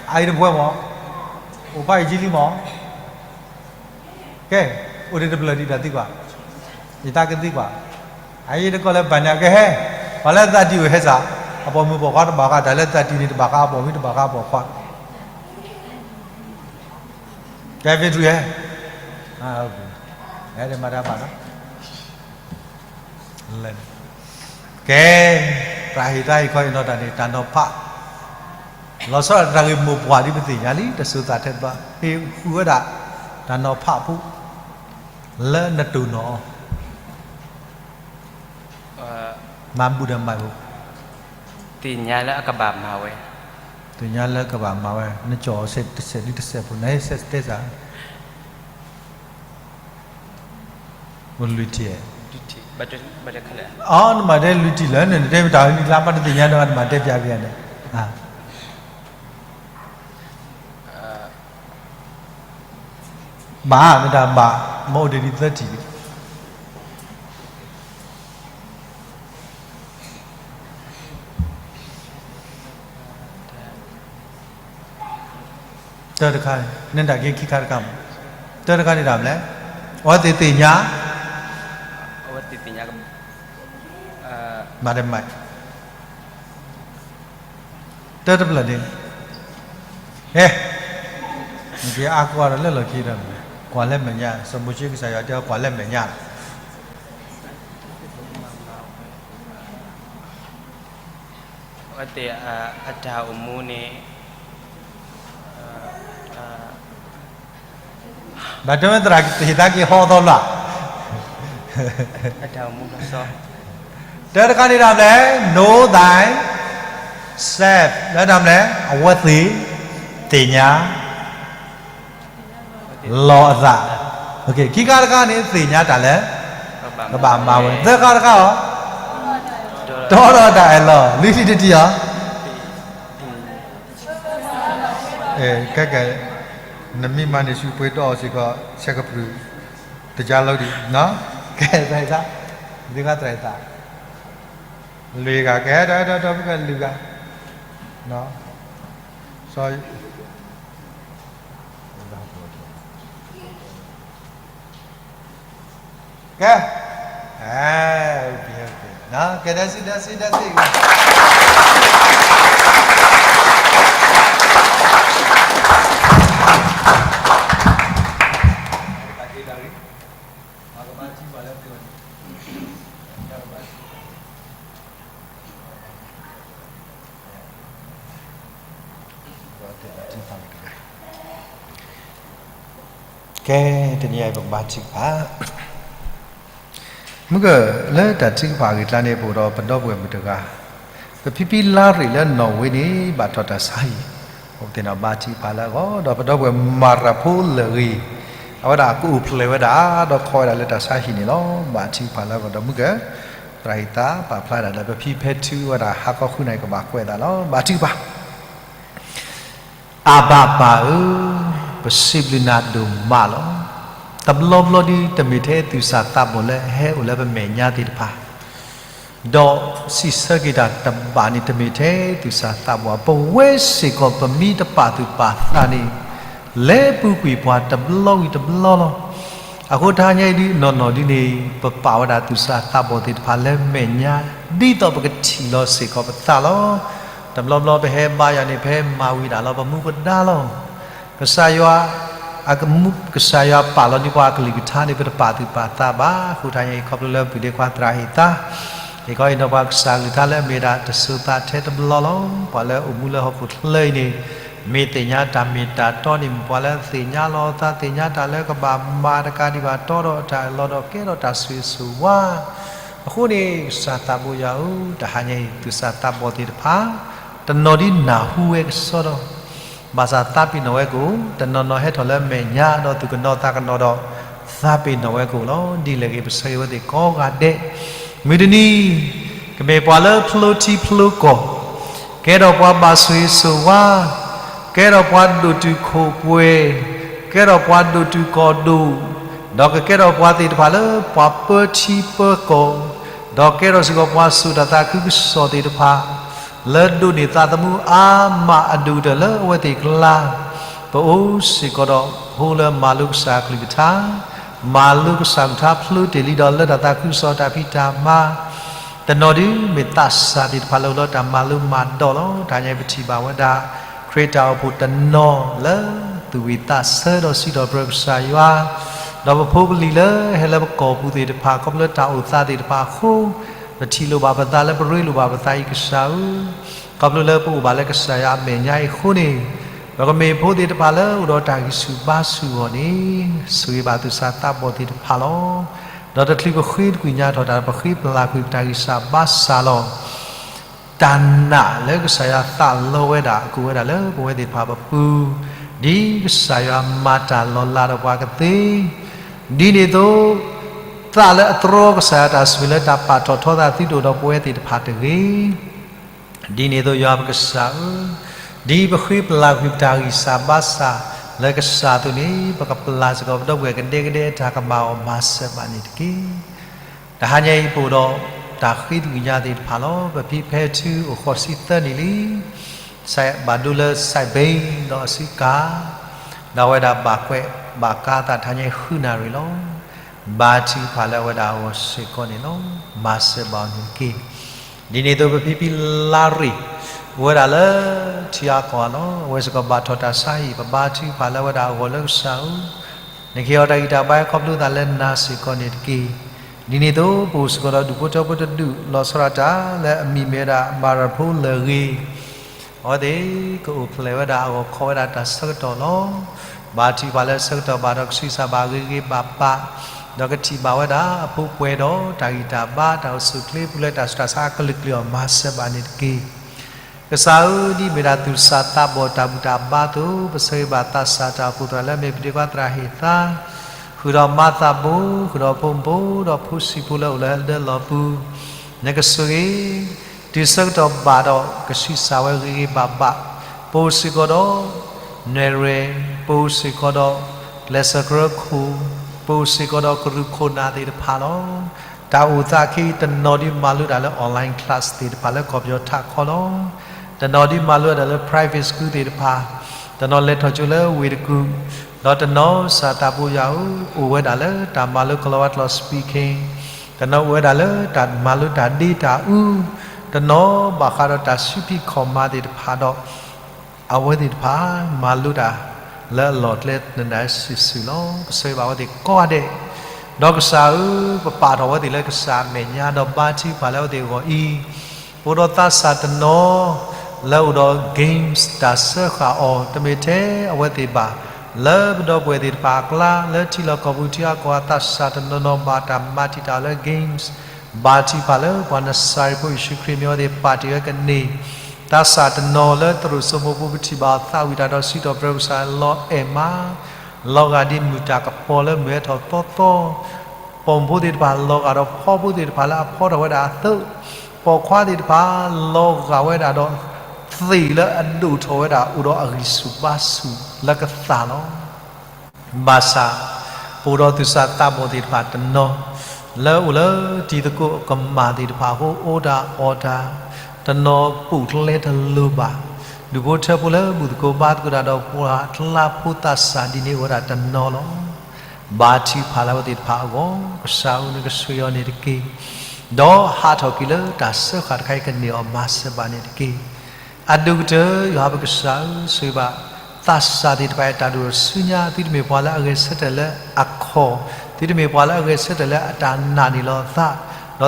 အအံၤတပှဲၤမး, အိၣ်ဖးအံၤကံလံမး ကဲ, အိၣ်ဒံးတဖျၢၣ်ဒံးတၢ်သံကွၢ်, ယတၢ်ကသံကွၢ်, အအံၤတကီၢ်လၢဘၣ်န့ၣ်ကဟဲ, ပှၤလၢသးတံၢ်အိၣ်ဟဲစ့ၢ်, အပိာ်မုၣ်ပိာ်ခွါတဘၣ်ဃး, တၢ်လၢသးတံၢ်န့ၣ်တဘၣ်ဃးအပိာ်မုၣ်တဘၣ်ဃးအပိာ်ခွါ, ကဲ victory ဟဲ, ဟဲဒ်မၤတၢ်ဘၣ်လီၤ ကဲ, သရၣ်ဟ့ၣ်သါဟ့ၣ်ခီဟ့ၣ်နီၤတၢ်န့ၣ် တၢ်နီၤဖး, လီၤဆီဒၣ်တၢ်ဂ့ၢ်မိၢ်ပှၢ်ဒ်ပသ့ၣ်ညါလံ တစိၤသးထဲတဘျီ, ဟ့ၣ်ဃုာ်ဝဲဒၣ် တၢ်နီၤဖးဖိ, လၢနတိၢ်နီၣ်အီၤ, မၤဘူၣ်ဒီးမၤဘူၣ်, သ့ၣ်ညါလၢအကဘၣ်မၤဝဲ, သ့ၣ်ညါလၢကဘၣ်မၤဝဲ, နကၠီၣ်အီၤတစဲးဒ်တစဲးဖိ နဟဲတဲစၢ် လွံၢ်ထံၣ်, အီ နမၤတဲလွံၢ်ထံၣ်လၢန နတဲမ့ၢ်တၢ်နံၤလါမးတသ့ၣ်ညါဒီး နမၤတဲပျးပျးန့ၣ်, ဘၣ် မ့ၢ်တၢ်ဘၣ် မ့ၢ်အိၣ်တ့ၢ်ဒ်သၢထံၣ်ဒံး တၢတခါ, နတၢ်က့ၤခံခါတခါမး, တၢတခါန့ၣ်တၢ်မနုၤလဲၣ်, အဝဲသ့ၣ်သ့ၣ်ညါ မၤတမၤ, တၢ်တဖျၢၣ်န့ၣ်, ဟဲ, နက့ၤအါကီဒီးလၢလီၢ်ခံဒီး, ကွၢ်လၢမဲာ်ညါ, စီၤမိၤၡ့ကစၢ်ယွၤတဲအီၤကွၢ်လၢမဲာ်ညါလီၤ. အတၢ်အိၣ်မူန့ၣ်, ဘၣ်တဲဝဲသရၣ်ကဟ့ၣ်သးက့ၤဟီအသီဘျီ, တၢ်တခါန့ၣ်တၢ်မနုၤလဲၣ်, know thyself လၢတၢ်မနုၤလဲၣ်, အဝဲသ့ၣ်သ့ၣ်ညါ လီၤအသး, ခံခါတခါန့ၣ် သ့ၣ်ညါတၢ်လၢ ကဘၣ်မၤဝဲ, သၢခါတခါအီၤ, တီဒီးတၢ်အၢၣ်လီၤ, လွံၢ်ထံၣ်တထံၣ်အီၤ, ကဲကဲ, နမ့ၢ်မၤန့ၢ်ဆူပှ့ၤတီအီၤစ့ၢ်ကီး ဆဲးကပြုၢ် တကါလိဒံး, ကဲသရၣ်သး, ဒုးဂၤသရၣ်သး, လွံၢ်ဂၤကဲဒီးဒီးဒီးပကလွံၢ်ဂၤ, စီၤ ကဲ, ကဲ, ဒဲစံး ဒဲစံး ဒဲစံး, ကဲ, တနံၤအံၤပကဘါထုကဖၣ်, မုၢ်ဂၢၢ်လၢတၢ်ထုကဖၣ်အဂ့ၢ်အကျါန့ၣ် ပအိၣ်ဒီးပဒီပုၢ်ဝဲၢ်မုၣ်တဂၤ, ပဖံဖံလါရ့ၣ်လၢနီၣ်ဝ့န့ၣ် ဘၣ်ထီၣ်တၢ်ဆါဟံၣ်, ပသ့ၣ်နီၣ်ဘါထုကဖၣ်လၢအဂီၢ်, ဒီးပဒီပုၢ်ဝဲၢ်မၤရၤဖိလၢာ်ဂ့ၤ, အဝဲဒၣ်ကအိၣ်ဖျဲၣ်ဝဲဒၣ် ဒီးခီဝဲဒၣ်လၢတၢ်ဆါဟံၣ်န့ၣ်လီၤ. ဘါထုကဖၣ်လၢအဂီၢ်ဒီးမုၢ်ဂၢၢ်, သရၣ်ဟံၣ်သးပာ်ဖျါဒၣ်လၢပဖံဖဲထုဝဲဒၣ်ဟါခီဃုနၣ်ရံၣ်ကဘၣ်ကွဲးသးလီၤ. ဘါထုကဖၣ် အဘၣ်ပၢ်ဧၢ, ပစံးဘျုးနၤဒိၣ်မးလီၤ. တဘျီဘျီဒ်တမ့ၢ်ထဲသူၣ်စၢ်သးဘီၣ်လၢအဟဲအိၣ်လၢပမဲာ်ညါသ့ၣ်တဖၣ်, ဒီးစံးဆၢက့ၤတၢ်တဘၣ်န့ၣ် တမ့ၢ်ထဲသူၣ်စၢ်သးဘီၣ်, ပဝဲစ့ၢ်ကီးပမ့ၢ်တပာ်သူၣ်ပာ်သးန့ၣ် လဲၤပူၤကွံာ်ပှၤတဘျီဝံၤတဘျီလီၤ. အဃိတဟါညါအံၤဒ်နီၢ်နီၢ်ဒ်န့ၣ် ပပာ်ဝဲဒၣ်သူၣ်စၢ်သးဘီၣ်သ့ၣ်တဖၣ်လၢမဲာ်ညါ, ဒ်သိးပကထံၣ်လီၤစ့ၢ်ကီးပသးလီၤ. တဘျီဘျီပဟဲဘါယွၤန့ၣ် ပဟဲမၤဝံၤဒၣ်လီၤပမူပဒါလီၤ. ကစၢ်ယွၤ ကစၢ်ယွၤပာ်လီၤန့ၢ်ပှၤအကလုၢ်ကထါန့ၣ် ပတပာ်သူၣ်ပာ်သးဘၣ်. အဃိတဟါညါအံၤ ခီဖျိလၢပုၢ်ဒ့ခွါသရၣ်ဟံၣ်သး ဟ့ၣ်ခီဟ့ၣ်နီၤပှၤကစၢ်အကလုၢ်ကထါလၢအမ့ၢ်ဒၣ်တစိၤသးထဲတဘျီလီၤ. ပှၤလၢအိၣ်မူလၢဟီၣ်ခိၣ်ချၢအံၤန့ၣ် မ့ၢ်သ့ၣ်ညါတၢ်မ့ၢ်တၢ်တီန့ၣ် မ့ၢ်ပှၤလၢသ့ၣ်ညါလီၤအသး သ့ၣ်ညါတၢ်လၢကဘၣ်မၤတကးဒံးဘၣ် တီဒီးတၢ်အၢၣ်လီၤဒီးကဲထီၣ်တၢ်ဆိၣ်ဂ့ၤဆိၣ်ဝါ. အဃိန့ၣ် ကစၢ်သးဘိယွၤဧၢ, တဟါညါအံၤ သူၣ်စၢ်သးဘီၣ်သ့ၣ်တဖၣ် တနီၤဒ်နၢ်ဟူဝဲကစီဒီ ဘၣ်ဆၣ်သးပ့ၤနီၣ်ဝဲကအိၣ်, တနီၤနီၤဟဲထီၣ်လၢမဲာ်ညါဒီးသူၣ်ကနီၤသးကနီၤဒီး သးပ့ၤနီၣ်ဝဲကအိၣ်လီၤ. ဒ်လဲၣ်ဂ့ၤ ပဆၢဂ့ၤဝဲသ့ၣ်ကိးဂၤဒဲး, မုၢ်တနံၤ ကမ့ၢ်ပှၤလၢဖျိထံဖျိကီၢ်, ကဲထီၣ်ပှၤဘၣ်ဆိၣ်ဂ့ၤဆိၣ်ဝါ, ကဲထီၣ်ပှၤဒိၣ်တုာ်ခိၣ်ပှဲၤ, ကဲထီၣ်ပှၤဒိၣ်တုာ်ကီၢ်ဒိၣ်, ဒီးကကဲထီၣ်ပှၤသ့ၣ်တဖၣ်လၢပှၤပၢထံပၢကီၢ်, ဒီးကဲထီၣ်စ့ၢ်ကီးပှၤစိာ်တၢ်သးခုကစီၣ်သ့ၣ်တဖၣ် လၢဒိးန့ၢ်သးသမူအါမးအဒိၣ်ကတၢၢ်လၢအဝဲသ့ၣ်အကျါ, ပအိၣ်စ့ၢ်ကီးဒီးဖိလၢမၤလိကစၢ်အကလုၢ်ကထါ, မၤလိကစၢ်ကလုၢ်ကထါဖျိတ့ၢ်လံဒီးလၢတၢ်သးခုကစီၣ်တၢ်ဖံးတၢ်မၤ, တနီၤဒ်မ့ၢ်သးစၢ်သ့ၣ်တဖၣ်လၢအိၣ်လၢတၢ်မၤလိမၤဒိးလီၤ. တဟါညါအံၤပထံၣ်ဘၣ်ဝဲဒၣ် ခရံာ်တၢ်အိၣ်ဖှိၣ်တနီၤလၢသူၣ်ဝံၣ်သးဆၢဒီးစံးထီၣ်ပတြၢၤကစၢ်ယွၤ, ဒီးပဖိပလံၤလၢဟဲလၢပကီၢ်ပူၤသ့ၣ်တဖၣ် ခီဖျိလၢတၢ်အိၣ်သးသ့ၣ်တဖၣ်အဃိ, ပထံၣ်လိာ်ဘၣ်ပသးလၢပရ့လိာ်ဘၣ်ပသးအံၤကစၢ်ဧၢ, ခီဖျိလၢပအိၣ်ဘၣ်လၢကစၢ်ယွၤအမဲာ်ညါအံၤအဃိန့ၣ်, ပကမ့ၢ်ဖိသ့ၣ်တဖၣ်လၢအိၣ်ဒီးတၢ်ဂံၢ်ဆူၣ်ဘါဆူၣ်အဂီၢ်န့ၣ်, ဆိၣ်ဂ့ၤဘၣ်သူၣ်စၢ်သးဘီၣ်သ့ၣ်တဖၣ်လီၤ. ဒီးတချုးပဃ့တကွံာ်ညါထီၣ်တၢ် ပဃ့ပလၢ်ကွံာ်ပတၢ်ဂံၢ်စၢ်ဘါစၢ်လီၤ. တၢ်နာ်လၢကစၢ်ယွၤသးလီဝဲဒၣ် ကအိၣ်ဝဲဒၣ်လၢပဝဲသ့ၣ်တဖၣ်ပပူၤ, ဒ်ကစၢ်ယွၤမၤတၢ်လီၤလးဒီးပှၤကသ့, ဒ်န့ၣ်အသိး သးလၢအတြီကစၢ်ယွၤတၢ်ဆိၣ်ဂ့ၤလၢတၢ်ပာ်ထီၣ်ထီသးသုတအိၣ်ဒီးပဝဲသ့ၣ်တဖၣ်တဂ့ၤ. ဒ်န့ၣ်အသိးယွၤပကစၢ်ဧၢ, ဒ်ပဃ့ပလၢ်ကွံာ်ပတၢ်ဂံၢ်စၢ်ဘါစၢ်လၢကစၢ်အသိးန့ၣ်, ပကပလၢ်စ့ၢ်ကီးပဒီပုၢ်ဝဲၢ်ကဒဲကဒဲတၢ်ကမၣ်အီၤမၤစၢၤဘၣ်န့ၣ်တက့ၢ်. တဟါညါအံၤပအိၣ်ဒီးတၢ်ဃ့တကွံာ်ညါသ့ၣ်တဖၣ်လီၤ. ပဖံဖဲထုအိၣ်ဃိးဆံသၢနံၣ်လံ. စဲးဘၣ်ဒိလၢစဲးဘ့ဒီးအစုကၤ, ဒီးအဝဲဒၣ်ဘၣ်ကွဲးဘၣ်ကါသးတဟါညါအံၤဃုနၣ်ရံၣ်လီၤ. ဘါထုကဖၣ်လၢအဝဲဒၣ်အဂီၢ်စ့ၢ်ကီးန့ၣ်လီၤ. မၤစၢၤဘၣ်အီၤန့ၣ်တက့ၢ်. ဒ်န့ၣ်အသိး ပဖံဖံလါရ့ၣ် အိၣ်ဝဲဒၣ်လၢထံအါကီၢ်အလီၢ်, အဝဲစ့ၢ်ကီးဘၣ်ထီၣ်တၢ်ဆါဟံၣ်, ပဘါထုကဖၣ်လၢအဝဲဒၣ်အဂီၢ်လၢကစၢ်ဧၢ, နကဟ့ၣ်အီၤတၢ်ဂံၢ်တၢ်ဘါခီဖျိသးလၢနၤစ့ၢ်ကီးန့ၣ်တက့ၢ်. ဒ်န့ၣ်အသိး ပအိၣ်စ့ၢ်ကီးဒီးဒူၣ်ဖိထၢဖိတဒူၣ် လီၤဆီဒၣ်တၢ်လၢအမံၤမ့ၢ်ဝဲဒၣ် မၤရဖိလၢအဂ့ၤ အဝဲသ့ၣ်ကအိၣ်ဖျဲၣ်ဝဲဒၣ်အဂီၢ် ခိးဝဲဒၣ်တၢ်ဆၢကတီၢ်လီၤ. ဘါထုကဖၣ်လၢဆၢကတီၢ်ဘၣ်ဒီး ကဆံးစၢ်ဘၣ်ဂ့ၤဂ့ၤဘၣ်ဘၣ်, ဒီးကထံၣ်ဘၣ်ဝဲဒၣ်အဖိပှဲၤဒီးတၢ်ဂံၢ်တၢ်ဘါ တၢ်အိၣ်ဆူၣ်အိၣ်ချ့ပူၤလၢတၢ်ဆူးတၢ်ဆါအကလုာ်ကလုာ်အီၤ မၤစၢၤဘၣ်န့ၣ်တက့ၢ်. ကစၢ်ဧၢ, ဒ်မ့ၢ်ဒၣ်သူၣ်စၢ်သးဘီၣ်တၢ်ဘူၣ်တၢ်ဘါအသိး, ပဆၢဂ့ၤဘၣ်သးစၢ်တၢ်အိၣ်ဖှိၣ်သရၣ်လၢအမ့ၢ်ပဒ့ခွါသရၣ်ဟ့ၣ်သါ, ဃုာ်ဒီးမၤသးဘိ, ဃုာ်ဒီးဖိမုၣ်ဖိ, ဒီးဖိဆံးဖိလၢအိၣ်လၢဟဲလၢလီၢ်ပူၤ, နကဆိၣ်ဂ့ၤ တုၤဆၢကတီၢ်ဘၣ်ဒီး ကဆံးစၢ်ဝဲဂ့ၤဂ့ၤဘၣ်ဘၣ်, ပအိၣ်စ့ၢ်ကီးဒီး နဲၣ်ရွဲၣ်, ပအိၣ်စ့ၢ်ကီးဒီး ကျဲးစၢးကရၢခိၣ်, ပအိၣ်စ့ၢ်ကီးဒီးကရူၢ်ခိၣ်နၢ်သ့ၣ်တဖၣ်လီၤ. တၢ်အိၣ်သးခဲအံၤ တနီၤဒုးမၤလိတၢ်လၢ online class သ့ၣ်တဖၣ်လၢကီၢ်ပယီၤထးခီလီၤ. တနီၤဒုးမၤလိတၢ်လၢ private school သ့ၣ်တဖၣ်, တနီၤလဲၤထီၣ်ကၠိလၢဝ့ၢ်တကူၣ်, ဒီးတနီၤ စၢ်သးဘိယွၤဧၢ, အိၣ်ဝဲဒၣ်လၢတၢ်မၤလိကလီၤဝါကျိာ် speaking, တနီၤအိၣ်ဝဲဒၣ်လၢတၢ်မၤလိတၢ်ဒ့တၢ်အူ, တနီၤဘၣ်ဃးဒီးတၢ်ဆူးဖံးခီၣ်မၤသ့ၣ်တဖၣ်ဒီး အဝဲသ့ၣ်တဖၣ် မၤလိတၢ်လၢအလီၢ်ကျဲနဒၣ်စုာ်စုာ်လီၤ. ပဆၢဂ့ၤဘၣ်အဝဲသ့ၣ်ကိးဂၤဒဲး, ဒီးကစၢ်ဧၢ, ပပာ်ထီၣ်အဝဲသ့ၣ်လၢကစၢ်အမဲာ်ညါ, ဒီးဘါထုကဖၣ်လၢအဝဲသ့ၣ်အဂီၢ်အံၤ, ပအိၣ်ဒီးသးစၢ်တနီၤ လၢအိၣ်ဒီး games တၢ်စၢဃာ်အီၤ, တမ့ၢ်ထဲအဝဲသ့ၣ်ဘၣ်, လၢပဒီပုၢ်ဝဲၢ်သ့ၣ်တဖၣ်အကျါ, လၢထံလီၢ်ကီၢ်ပူၤထံအါကီၢ်အသးစၢ်တနီၤနီၤ ဘၣ်တၢ်မၤတံာ်တာ်အီၤလၢ games, ဘါထုကဖၣ်လၢပှၤနစၤရ့းဖိယ့ၣ်ၡူးခရံာ်မံၤအဝဲသ့ၣ်ပာ်တ့ၢ်ဝဲကန့ၢ် သးစၢ်တနီၤလၢသရိာ်စိမိၤပူၤ ပထံၣ်ဘၣ်အီၤသးဝံၣ်တၢ်ဒီးစံးထီၣ်ပတြၢၤကစၢ်လီၤအဲၣ်မး, လီၤဂာ်ဒ်မုၢ်တၢ်ကပီၤလၢမုၢ်ဟဲထီၣ်သီသီ, ပိာ်မုၣ်ဖိသ့ၣ်တဖၣ်လီၤဂာ်ဒီးဖီဖိသ့ၣ်တဖၣ်လၢအဖီထီၣ်ဝဲဒၣ်အသိး, ပိာ်ခွါသ့ၣ်တဖၣ်လီၤဂာ်ဝဲဒၣ်ဒီး သ့ၣ်လၢအဒိၣ်ထီၣ်ဝဲဒၣ်အိၣ်ဒီးအဂံၢ်ဆူၣ်ဘါဆူၣ်လၢကသးလီၤ. ဘၣ်ဆၣ် ပအိၣ်ဒီးသူၣ်စၢ်သးဘီၣ်သ့ၣ်တဖၣ်တနီၤ လၢအိၣ်လၢတံၤသကိးအကမၣ်သ့ၣ်တဖၣ်အဃိ အီၣ်တၢ်အီတၢ်, တနီၤပိာ်ကျဲတလိၤဘၣ်, ဒူၣ်ဖိထၢဖိလၢဘူၣ်သကိးဘါသကိးတၢ်ဒီးပှၤကျါဖိသးစၢ်ဒ်န့ၣ်အိၣ်ဝဲဒၣ်တနီၤလီၤ. ဘါထုကဖၣ်လၢအဝဲသ့ၣ်တဖၣ်အဂီၢ်, ကစၢ်ဧၢ နကဆိၣ်ဂ့ၤအီၤန့ၣ်တက့ၢ်. ဒီးဟးထီၣ်ကွံာ်လၢတၢ်စၢဃာ်တခါအံၤကန့ၢ်အီၤ မၤစၢၤဘၣ်န့ၣ်တက့ၢ်. အဒိၣ်ကတၢၢ် ယွၤပကစၢ်ဧၢ, ဆိၣ်ဂ့ၤဘၣ်သးစၢ်သ့ၣ်တဖၣ်အံၤ တၢ်ဒိၣ်ထီၣ်ဆူညါ, သုတမ့ၢ်ပှၤလၢအဂဲၤဆၢထၢၣ်လၢအခီၣ်, သုတမ့ၢ်ပှၤလၢအဂဲၤဆၢထၢၣ်လၢအတၢ်နာ်န့ၢ်လီၤအသး,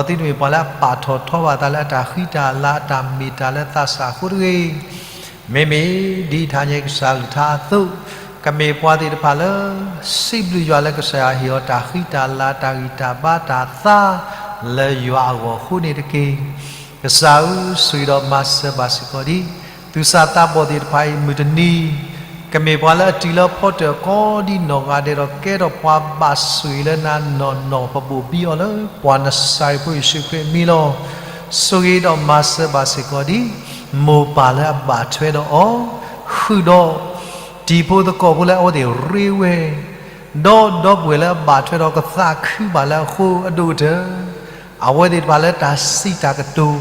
ဒီးသုတမ့ၢ်ပှၤလၢအပာ်ထီၣ်ထီဘၣ်အသးလၢအတၢ်ဃံတၢ်လၤ အတၢ်မ့ၢ်တၢ်လၢသးစၢ်အဃိတဂ့ၤ. မ့မ့ၢ်ဒ်တဟါညါအံၤကစၢ်အကလုၢ်ကထါအသိး, ကမ့ၢ်ပှၤသ့ၣ်တဖၣ်လၢ စံးဘျုးယွၤလၢကစၢ်ယွၤဟ့ၣ်အီၤတၢ်ဃံတၢ်လၤ တၢ်ဂံၢ်တၢ်ဘါတၢ်သါ လၢယွၤအဂီၢ်အဃိန့ၣ်တက့ၢ်. ကစၢ်ဧၢ, ဆိၣ်ဂ့ၤဒီးမၤစၢၤဘၣ်စ့ၢ်ကီးဒံး သူၣ်စၢ်သးဘီၣ်သ့ၣ်တဖၣ်အံၤ မုၢ်တနံၤ ကမ့ၢ်ပှၤလၢအတုၤလၢအဖီတၢၣ်ကိးဒ်နီၢ်ဂၤဒဲးဒီး ကဲထီၣ်ပှၤဘၣ်ဆိၣ်ဂ့ၤလၢနၤနီၢ်နီၢ် ပဘိၣ်ဘံအီၤလၢ ပှၤနစၤရ့းဖိယ့ၣ်ၡူးခရံာ်အမံၤလီၤ. ဆိၣ်ဂ့ၤဒီးမၤစၢၤဘၣ်စ့ၢ်ကီးဒ် မိၢ်ပၢ်လၢအဘၣ်ထွဲဒီးအီၤ, ဃုာ်ဒီး တံၤဖိသကိးဖိလၢအဝဲသ့ၣ်ရ့ဝဲ ဒီးဒီပုၢ်ဝဲၢ်လၢအဘၣ်ထွဲဒီးကသးခုဘၣ်လၢအဃိ အဒိၣ်ကတၢၢ် အဝဲသ့ၣ်တဖၣ်လၢတၢ်စံးတၢ်ကတိၤ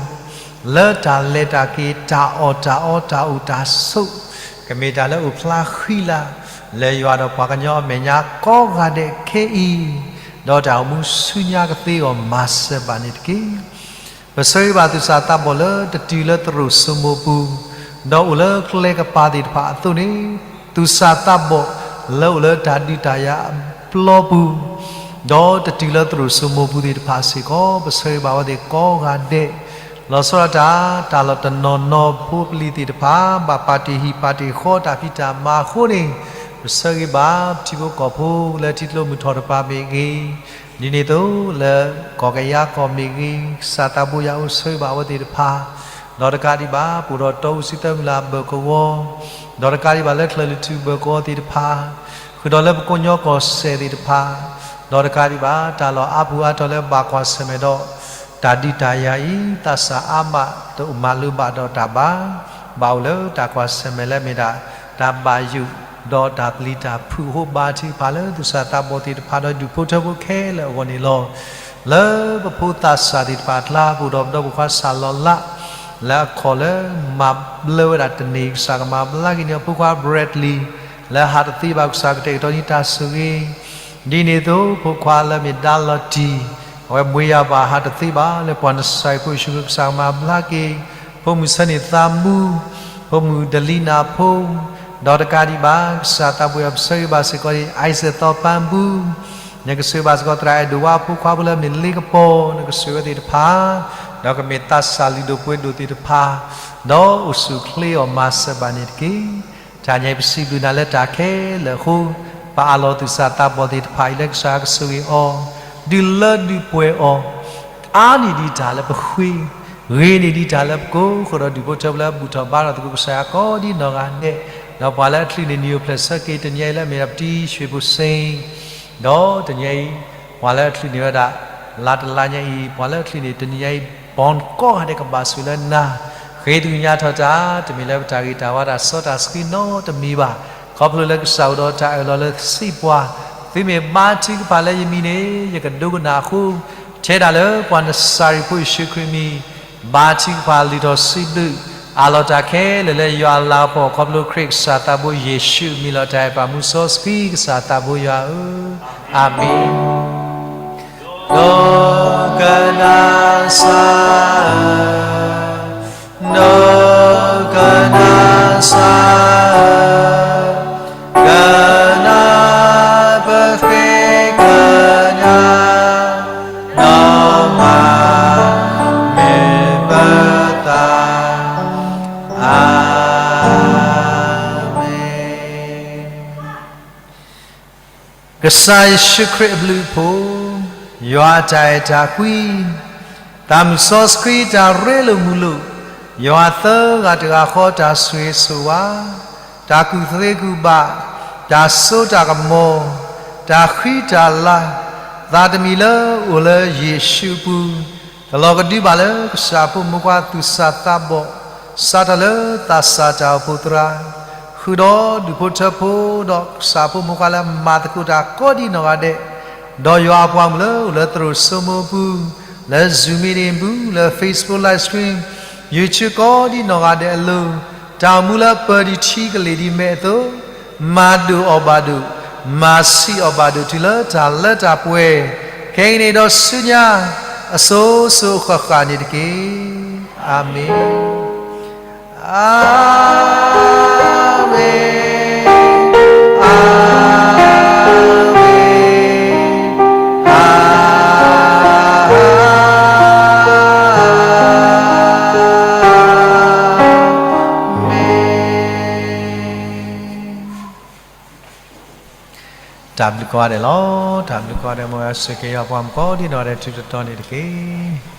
လၢတၢ်လဲၤတၢ်က့ၤ တၢ်အီၣ်တၢ်အီ တၢ်အိၣ်တၢ်ဆိး ကမ့ၢ်တၢ်လၢအိၣ်ဖျါဃံလၤ လၢယွၤဒီးပှၤကညီအမဲာ်ညါကိးဂၤဒဲးခဲအံၤ, ဒီးတၢ်အိၣ်မူဆူညါကသ့အဂီၢ် မၤစၢၤဘၣ်န့ၣ်တက့ၢ်. ပဆၢဂ့ၤဘၣ်သူၣ်စၢ်သးဘီၣ်လၢတတုၤလၢသရိာ်စိမိၤပူၤ, ဒီးအိၣ်လၢကျဲကပၤသ့ၣ်တဖၣ်အသိးန့ၣ်, သူၣ်စၢ်သးဘီၣ်လၢအိၣ်လၢတၢ်ဒုးတၢ်ယၤအပျီပူၤ, ဒီးတတုၤလၢသရိာ်စိမိၤပူၤသ့ၣ်တဖၣ်စ့ၢ်ကီး, ပဆၢဂ့ၤဘၣ်အဝဲသ့ၣ်ကိးဂၤဒဲး, လီၤဆီဒၣ်တၢ် တၢ်လီၢ်တနီၤနီၤဖိပလံၤသ့ၣ်တဖၣ် ဘၣ်ပာ်တ့ၢ်ဟံၣ်ပာ်တ့ၢ်ဃီတၢ်ဖံးတၢ်မၤအဃိန့ၣ်, ပဆၢဂ့ၤဘၣ်ထံဖိကီၢ်ဖိလၢထံကျိမုၢ်ထီၣ်တပၤမ့ၢ်ဂ့ၤ, ဒ်န့ၣ်အသိးလၢကီၢ်ကယၤကီၢ်မ့ၢ်ဂ့ၤ, ကစၢ်သးဘိယွၤအိၣ်ဆိၣ်ဂ့ၤဘၣ်အဝဲသ့ၣ်တဖၣ်, ဒီးတကးဒံးဘၣ် ပအိၣ်ဒီးတီအူစံသၢမုၢ်လၢ်ဘၢၣ်ကဝီၤ, ဒီးတကးဒံးဘၣ်လၢချၢၣ်လၢထူၣ်ဘၢၣ်ကဝီၤသ့ၣ်တဖၣ်, ဃုာ်ဒီးလၢပကိးညီကီၢ်စဲၣ်သ့ၣ်တဖၣ်, ဒီးတကးဒံးဘၣ် တၢ်လီၢ်အါပူၤအါတီၤလၢဘၣ်ကွၢ်ဆၢၣ်မဲာ်ဒီး တၢ်ဒုးတၢ်ယၤအံၤ သးစၢ်အါမး တအိၣ်မၤလိဘၣ်ဒီးတၢ်ဘၣ်, ဘၣ်အိၣ်လၢတၢ်ကွၢ်ဆၢၣ်မဲာ်လၢမ့ၢ်ဒၣ် တၢ်ဘၣ်ယိၣ် ဒီးတၢ်ပျံၤတၢ်ဖုးအဃိ ဘါထုကဖၣ်လၢသူၣ်စၢ်သးဘီၣ်သ့ၣ်တဖၣ် ဒီးဒူၣ်ဖိထၢဖိခဲလၢာ်အဂီၢ်န့ၣ်လီၤ. လၢပဖိသးစၢ်သ့ၣ်တဖၣ်အကျါ ပအိၣ်ဒီးပဒီပုၢ်ခွါစၢ်လီၤလး လၢအခီၣ်လၢမၤဘျၢဝဲဒၣ်တနံၤ ကစၢ်ကမၤဘျါက့ၤန့ၢ်အဖိခွါ Bradley လၢဟးတသ့ဘၣ် ကစၢ်ကတဲာ်ကတီၤန့ၢ်တၢ်ဆိၣ်ဂ့ၤ ဒ်န့ၣ်အသိး ဖိခွါလၢမ့ၢ်ဒါလီၤတံၢ် အဝဲမွေးရာပါ ဟးတသ့ဘၣ် လၢပှၤနစၤရ့းဖိယ့ၣ်ၡူးခရံာ် ကစၢ်ကမၤဘျါက့ၤ ဖိမုၣ်ဆၢန့ၣ်သးမူ, ဖိမုၣ်ဒလံနၢ်ဖိ, ဒီးတကးဒံးဘၣ် ကစၢ်သးဘိယွၤပဆၢဂ့ၤဘၣ်စ့ၢ်ကီး အံၤစဲးသီပၢ်ဘူ, နကဆိၣ်ဂ့ၤဘၣ်စ့ၢ်ကီး သရၣ်အဲၣ်ဒိၣ်ဝါဖိခွါဖိလၢအမ့ၢ်လ့ကပီၤ နကဆိၣ်ဂ့ၤဝဲသ့ၣ်တဖၣ်, ဒီးကမ့ၢ်သးစၢ်လုၢ်ဒိၣ်ပှ့ၤဒိၣ်သ့ၣ်တဖၣ်, ဒီးအိၣ်ဆူၣ်အိၣ်ချ့အီၤမၤစၢၤဘၣ်န့ၣ်တက့ၢ်. တၢ်ညါအံၤပစံးဘျုးနၤလၢတၢ်ခဲလၢာ်အဃိ, ပအးလီၤသူၣ်စၢ်သးဘီၣ်သ့ၣ်တဖၣ်အံၤလၢကစၢ်ယွၤကဆိၣ်ဂ့ၤအီၤ, ဒုးလၢဒုးပှဲၤအီၤ, အါန့ၢ်ဒံးတၢ်လၢပဃ့, ဂ့ၤန့ၢ်ဒံးတၢ်လၢပကိးဃိဒီး ဒူၣ်ဖိထၢဖိလၢအဘူၣ်ထီၣ်ဘါထီၣ်သကိးကစၢ်ယွၤကိးဒ်နီၢ်ဂၤဒဲး, ဒီးပှၤလၢအချုးန့ၢ်နံၣ်အိၣ်ဖျဲၣ်ဆၢက့ၤတနံၤအံၤလၢအမ့ၢ်ဒၣ်ပတံၤ ရွှေဘိုစိန်, ဒီးတနံၤအံၤ ပှၤလၢအချုးန့ၢ်ဝဲဒၣ် လါတလါညါအံၤ ပှၤလၢအချုးန့ၢ်တနံၤညါအံၤ ပီၣ်ကိးဂၤဒဲးကဘၣ်ဆိၣ်လၢနၤ, ဃ့သကညးထီၣ်တၢ် တမ့ၢ်လၢပတၢ်ဂ့ၤတၢ်ဝါတၢ်စီတၢ်ဆှံနီတမံၤဘၣ်, ခီဖျိလၢကစၢ်အိၣ်ဒီးတၢ်အၢၣ်လီၤလၢစံးပှၤ, သုမ့ၢ်ဘါထုကဖၣ်လၢယမံၤန့ၣ် ယကဒိကနၣ်အဃိ, ထဲဒၣ်လၢပှၤနစၤရ့းဖိယ့ၣ်ၡူးခရံာ်အမံၤ ဘါထုကဖၣ်လုၢ်ထီၣ်စံးဘျုး, အးလီၤတၢ်ခဲလၢာ်လၢယွၤအလၤကပီၤ ခီဖျိခရံာ်ကစၢ်သးဘိယ့ၣ်ၡူးအမံၤလီၤတၢ်အဲၣ်ပၢ်မူစီဆှံကစၢ်သးဘိယွၤဧၢ, အၤမ့ၣ်. ဒိကနၣ်စၢ်ဧၢ, ဒိကနၣ်စၢ်ဧၢ, ကနၣ်ပဃ့ကညး နီၢ်မၤမ့ၢ်ပသး, အၤမ့ၣ်. ကစၢ်ယ့ၣ်ၡူးခရံာ်အဘျုးအဖှိၣ်, ယွၤအတၢ်အဲၣ်တၢ်ကွံ, သးမုၢ်စီဆှံတၢ်ရ့လိာ်မုာ်လိာ်, ယွၤသၢဂၤတဂၤဃီတၢ်ဆိၣ်ဂ့ၤဆိၣ်ဝါ, တၢ်ကူၣ်သ့ကူၣ်ဘၣ်, တၢ်စိတၢ်ကမီၤ, တၢ်ဃံတၢ်လၤ, သးတမံၤလၢအိၣ်လၢယ့ၣ်ၡူးအပူၤ, တလီၤကဒုဘၣ်လၢကစၢ်ဖိမိၢ်ပှၢ်သူၣ်စၢ်သးဘီၣ်, စးထီၣ်လၢသးစၢ်တၢ်အိၣ်ဖှိၣ်သရၣ်, ဃုာ်ဒီးဒူၣ်ဖိထၢဖိဒီးကစၢ်ဖိမိၢ်ပှၢ်လၢမၤသကိးတၢ်ကိးဒ်နီၢ်ဂၤဒဲး, ဒီးယွၤအပှၤမုၣ်လၢအိၣ်လၢသရိာ်စိမိပူၤ, လၢ Zoom meeting ပူၤ, လၢ Facebook live stream, YouTube ကိးဒ်နီၢ်ဂၤဒဲးအလိၤ, တၢ်အိၣ်မူလၢပၢၤဒံးထံကလ့ၢ်ဒံးမဲာ်အသိး, မၤဒိၣ်အီၤဘၣ်ဒိၣ်, မၤဆံးအီၤဘၣ်ဒိၣ်တုၤလၢတၢ်လၢတၢ်ပှဲၤ, ခဲအံၤန့ၣ်ဒီးဆူညါ အစိၤစိၤအဃၣ်ဃၣ်န့ၣ်တက့ၢ်. အၤမ့ၣ်, အၤမ့ၣ်, အၤမ့ၣ်, အၤမ့ၣ်. တၢ်ဘျုးကိးဂၤဒဲးလီၤ. တၢ်ဘျုးကိးဂၤဒဲး မ်ယွၤဆိၣ်ဂ့ၤက့ၤယွၤပှၤမုၣ်ကိးဒ်နီၢ်ဂၤဒဲး ထူးထူးတီၤတီၤန့ၣ်တက့ၢ်.